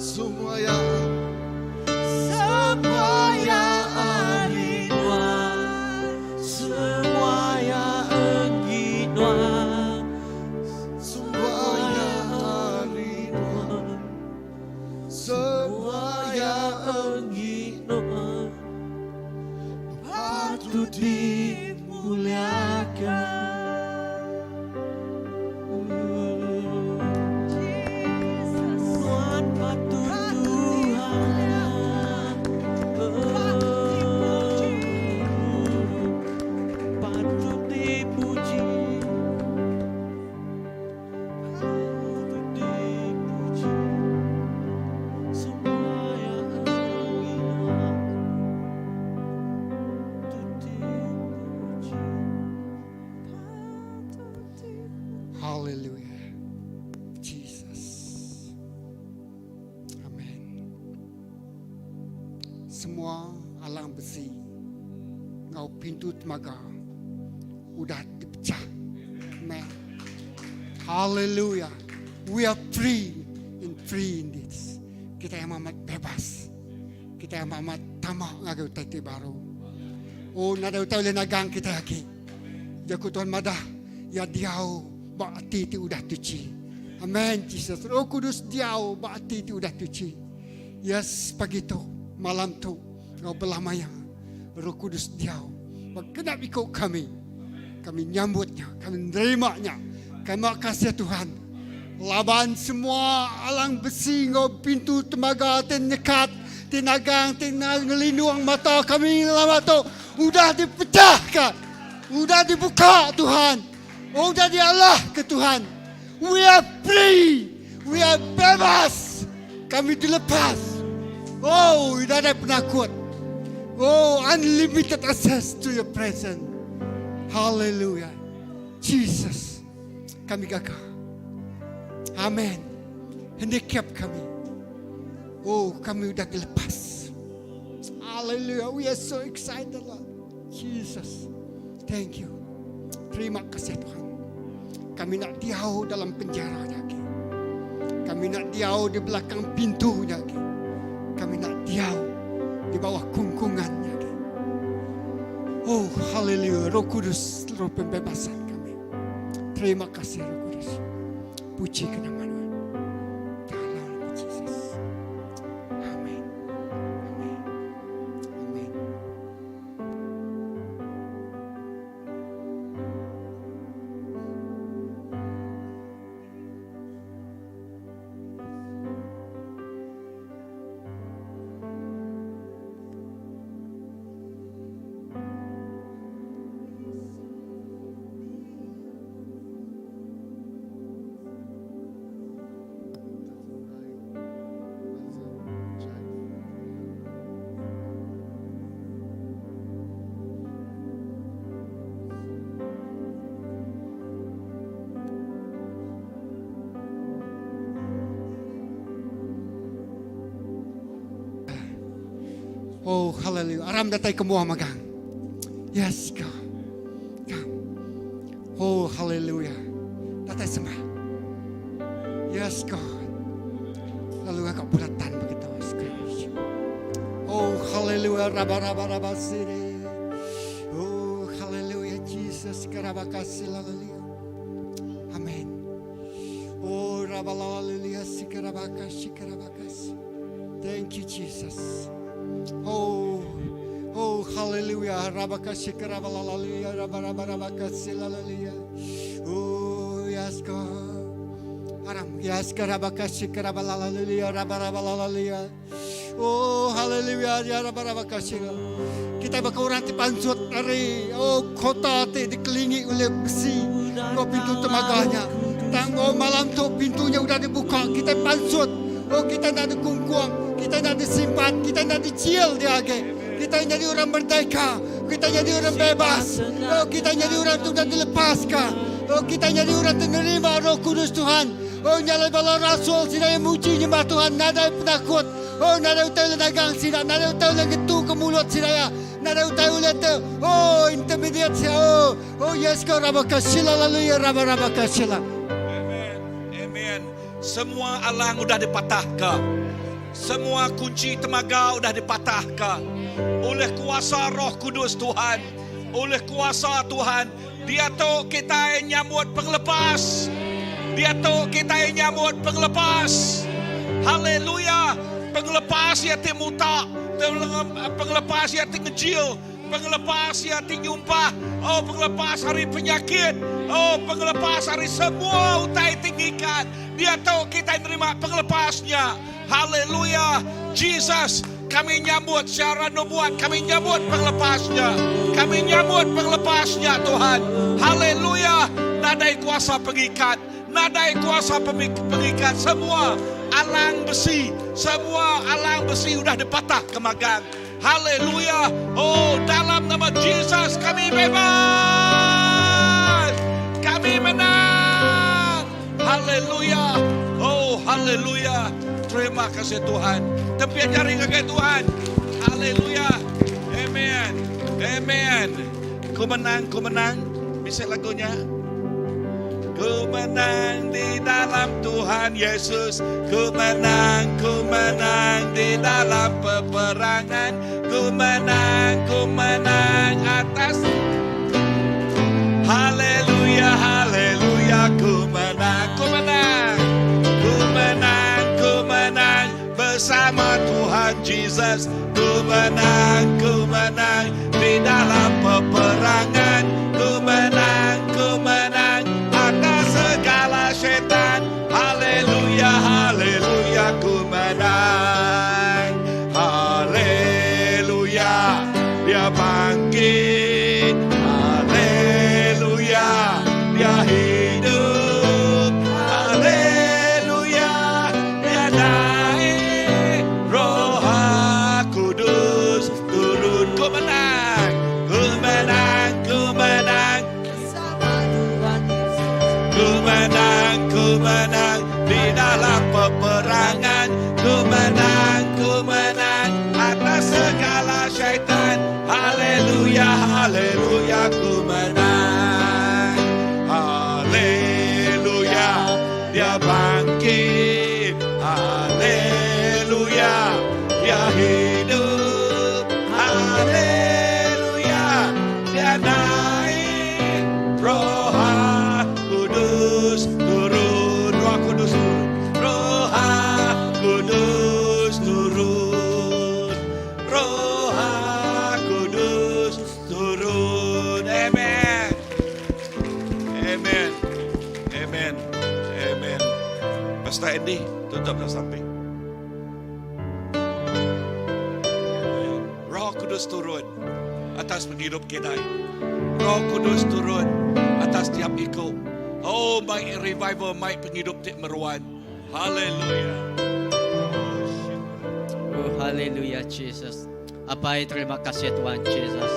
Semua ya Semua ya ari nuan Semua ya enggi nuan Semua ya ari nuan Semua ya enggi nuan Patut dimuliakan Nuan patut Tuhan Patut dipuji Patut dipuji Semua yang enggi nuan Patut dipuji Hallelujah. Jesus. Amen. Semua alang besi ngau pintu temaga udah dipecah. Amen. Hallelujah. We are free and free indeed. Kita yang amat bebas. Kita yang amat tamak ngagai utai ti baru. Oh, nadai utai ulih nagang kita agi. Jaku Tuhan madah, ya diau ba ati ti udah tuchi. Amen Jesus. Roh Kudus diau ba ati ti udah tuchi. Yes, pagi tu, malam tu, ngau belah maya. Roh Kudus diau ba genap iku kami. Kami nyambutnya, kami nerimanya. Terima kasih Tuhan. Laban semua alang besi enggau pintu temaga ti nyekat, ti nagang, ti ngelindung mata kami ngelama tu udah dipecahka, udah dibuka Tuhan, udah dialahka Tuhan. We are free, we are bebas, kami dilepas. Oh, nadai penakut. Oh, unlimited access to your presence. Hallelujah. Jesus. Kami gaga. Amen. Handicap kami. Oh, kami udah dilepas. Hallelujah. We are so excited, Lord. Jesus. Thank you. Terima kasih Tuhan. Kami nak diau dalam penjara lagi. Kami nak diau di belakang pintu lagi. Kami nak diau di bawah kungkungan lagi. Oh, hallelujah. Roh Kudus, roh pembebasan kami. Terima kasih Roh Kudus. Puji ke nama Tuhan. Dalam nama Jesus. Amin. Amin. Amin. Oh, hallelujah. Aram datai ke mua magang. Yes, God. Come. Oh, hallelujah. Datai sembah. Yes, God. Lalu agak bulatan begitu. Oh, hallelujah. Raba raba raba sini. Oh, hallelujah. Jesus. Karabakasi hallelujah. Amen. Oh, raba hallelujah. Sikarabakasi karabakasi. Thank you, Jesus. Oh, oh, hallelujah. Rabakasi karabalalalaya. Raba raba rabakasi hallelujah. Oh, yes, God. Aram, yes, karabakasi karabalalalaya. Raba raba hallelujah. Oh, hallelujah. Ya raba rabakasi. Kita baka orang ti pansut ari oh kota ti dikelilingi oleh besi ngau pintu temaganya. Tang oh malam tu pintunya udah dibuka, kita pansut. Oh kita nak dikungkuang, kita nak disimpan, kita nak dicil dia agi. Kita jadi orang merdeka, kita jadi orang bebas. Oh kita jadi orang tu dah dilepaskan. Oh kita jadi orang menerima Roh Kudus Tuhan. Oh nyala bala rasul sida yang muji nyembah Tuhan nadai penakut. Oh nadai utai dagang sida, nadai utai ngetu ke mulut sida ya. Nadai utai ulih tu. Oh, intermediate sia. Oh, oh yes ko raba ka sila lalu ya raba raba ka sila. Amen. Amen. Semua alang udah dipatahka. Semua kunchi temaga udah dipatahka. Oleh kuasa Roh Kudus Tuhan. Oleh kuasa Tuhan. Diatu kitai nyambut pengelepas. Diatu kitai nyambut pengelepas. Haleluya! Pengelepas iya ti muta, pengelepas iya ti ngejil, pengelepas iya ti nyumpah, oh pengelepas ari penyakit, oh pengelepas ari semua utai ti ngikat. Diatu kitai nerima pengelepas nya. Haleluya! Jesus, kami nyambut secara nubuat, kami nyambut pengelepas nya. Kami nyambut pengelepas nya, Tuhan. Haleluya! Nadai kuasa pengikat, nadai kuasa pengikat. Semua alang besi, semua alang besi udah dipatah ke magang. Haleluya! Oh, dalam nama Jesus kami bebas. Kami menang. Haleluya. Oh, haleluya. Terima kasih Tuhan. Tepian jari ngagai Tuhan. Haleluya. Amen. Amen. Ku menang, ku menang. Bisa lagunya. Ku menang di dalam Tuhan Yesus. Ku menang, ku menang di dalam peperangan. Ku menang, ku menang atas. Haleluya, haleluya, ku menang, ku menang. Ku menang, ku menang bersama Tuhan Jesus. Ku menang, ku menang di dalam peperangan. Ku menang, ku menang atas segala syaitan. Haleluya, haleluya, ku menang. Haleluya, dia bangkit. Haleluya, dia hidup. Haleluya, dia naik. Roh Kudus turun. Ku menang, ku menang, ku menang. Ku menang, ku menang di dalam peperangan. Ku menang, ku menang atas segala syaitan. Haleluya, haleluya, ku menang. Haleluya, dia bangkit. Haleluya, dia hidup. Haleluya, dia naik. Roh Kudus turun, Roh Kudus turun, Roh Kudus turun, Roh Kudus turun. Amen. Amen. Amen. Amen. Pastor Andy, tutup dah sampai. Amen. Roh Kudus turun atas penghidup kita. Roh Kudus turun atas tiap iku. Oh, my revival, my penghidup ti meruan. Haleluya. Oh, haleluya Jesus. Apai terima kasih Tuhan Jesus.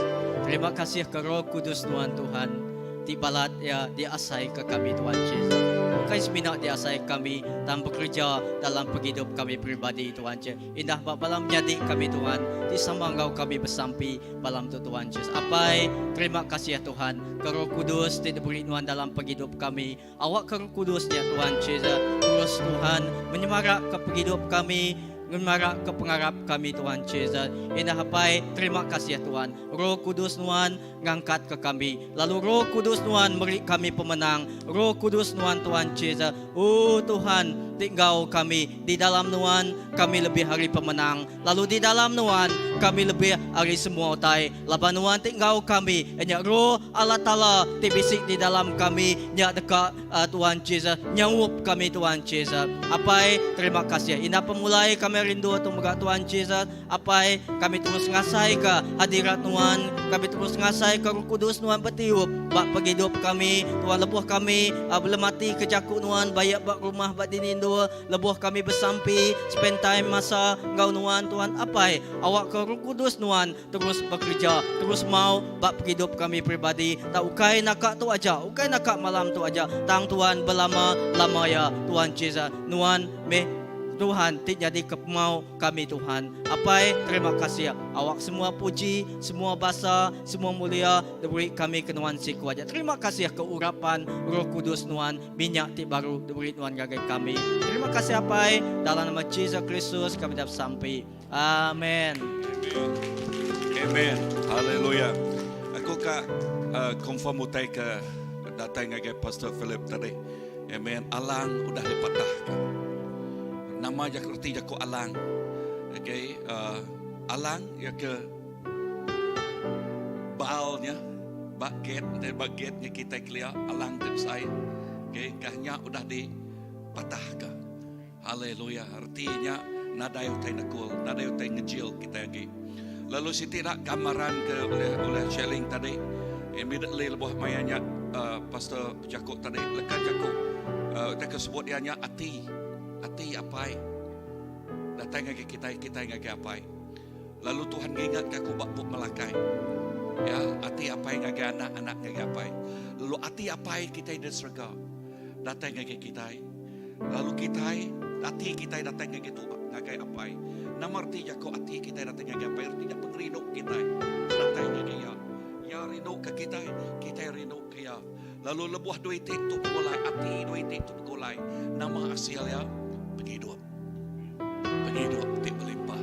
Terima kasih ke Roh Kudus Tuhan Tuhan. Ti balat ya diasai ke kami Tuhan Jesus. Bukan semina diasai kami dan bekerja dalam penghidup kami pribadi Tuhan Jesus. Indah ba balam menyadi kami Tuhan. Ti sama enggau kami besampi balam tu Tuhan Jesus. Apai terima kasih ya Tuhan. Ke Roh Kudus ti diberi Tuhan dalam penghidup kami. Awak ke Roh Kudus ya Tuhan Jesus. Terus Tuhan menyemarak ke penghidup kami ngemarak ke pengarap kami Tuhan Jesus. Indah apai terima kasih ya Tuhan. Roh Kudus Tuhan ngangkat ke kami. Lalu Roh Kudus Tuhan beri kami pemenang. Roh Kudus Tuhan Tuhan Jesus. Oh Tuhan, tinggal kami di dalam Tuhan kami lebih hari pemenang. Lalu di dalam Tuhan kami lebih hari semua utai. Laban Tuhan tinggal kami. Nya Roh Allah Taala ti bisik di dalam kami. Nya dekat uh, Tuhan Jesus. Nyaup kami Tuhan Jesus. Apai terima kasih. Indah pemulai kami rindu atau megak Tuhan Jesus. Apai kami terus ngasai ke hadirat Tuhan. Kami terus ngasai ke Roh Kudus Tuhan bertiup. Bak penghidup kami. Tuhan lebuh kami uh, belemati ke jaku Tuhan. Bayak bak rumah bak dinindo. Lebuh kami bersampi. Spend time masa ngau Tuhan Tuhan. Apai awak ke Roh Kudus Tuhan terus bekerja. Terus mau bak penghidup kami pribadi. Tak ukai nakak tu aja. Ukai nakak malam tu aja. Tang Tuhan berlama-lama ya Tuhan Jesus. Nuan me Tuhan ti nyadi ke pemau kami Tuhan. Apai terima kasih awak semua puji, semua basa, semua mulia diberi kami ke nuan siku aja. Terima kasih ke urapan Roh Kudus nuan minyak ti baru diberi nuan ngagai kami. Terima kasih Apai dalam nama Jesus Kristus kami dah besampi. Amen. Amen. Haleluya. Aku ka uh, confirm utai ke datai ngagai Pastor Philip tadi. Amen. Alang udah dipatah ke. Nama jak reti jaku alang. Okay. Uh, alang ya ke balnya ba gate ba gate nya kita kelia alang ti besai. Okay, kah nya udah dipatah ke. Haleluya. Reti nya nadai utai nekul, nadai utai ngejil kitai agi. Lalu siti da gambaran ke ulih ulih sharing tadi immediately lebuh maya nya uh, pastor bejaku tadi leka jaku uh, utai ke sebut iya nya ati ati apai datai ngagai kitai kitai ngagai apai. Lalu Tuhan ngingatka aku ba bup Malakai. Ya, ati apai ngagai anak, anak ngagai apai. Lalu ati apai kitai di serega datai ngagai kitai. Lalu kitai, ati kitai datai ngagai Tuhan, ngagai apai. Nama reti jaku ati kitai datai ngagai apai? Reti nya pengerindu kitai datai ngagai iya. Iya rindu ke kitai, kitai rindu ke iya. Lalu lebuh dua iti tu begulai, ati dua iti tu begulai, nama asil iya? Pengidup. Pengidup ti belimpah.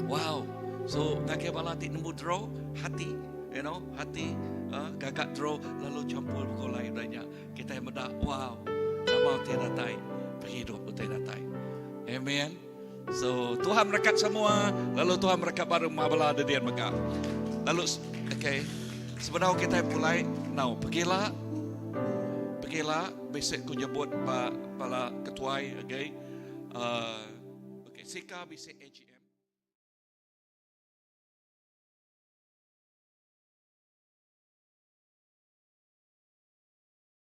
Wow. So ngagai bala ti nemu draw hati, you know, hati uh, gagak draw lalu campur begulai udah nya. Kitai meda, wow, nama utai datai, pengidup utai datai. Amen. So, Tuhan merekat semua, lalu Tuhan merekat baru mabala dedian mega. Lalu, okay, sebedau kitai pulai, now, pergilah, pergilah, bisi ku nyebut ba bala ketuai, okay, uh, okay, sika bisi AGM.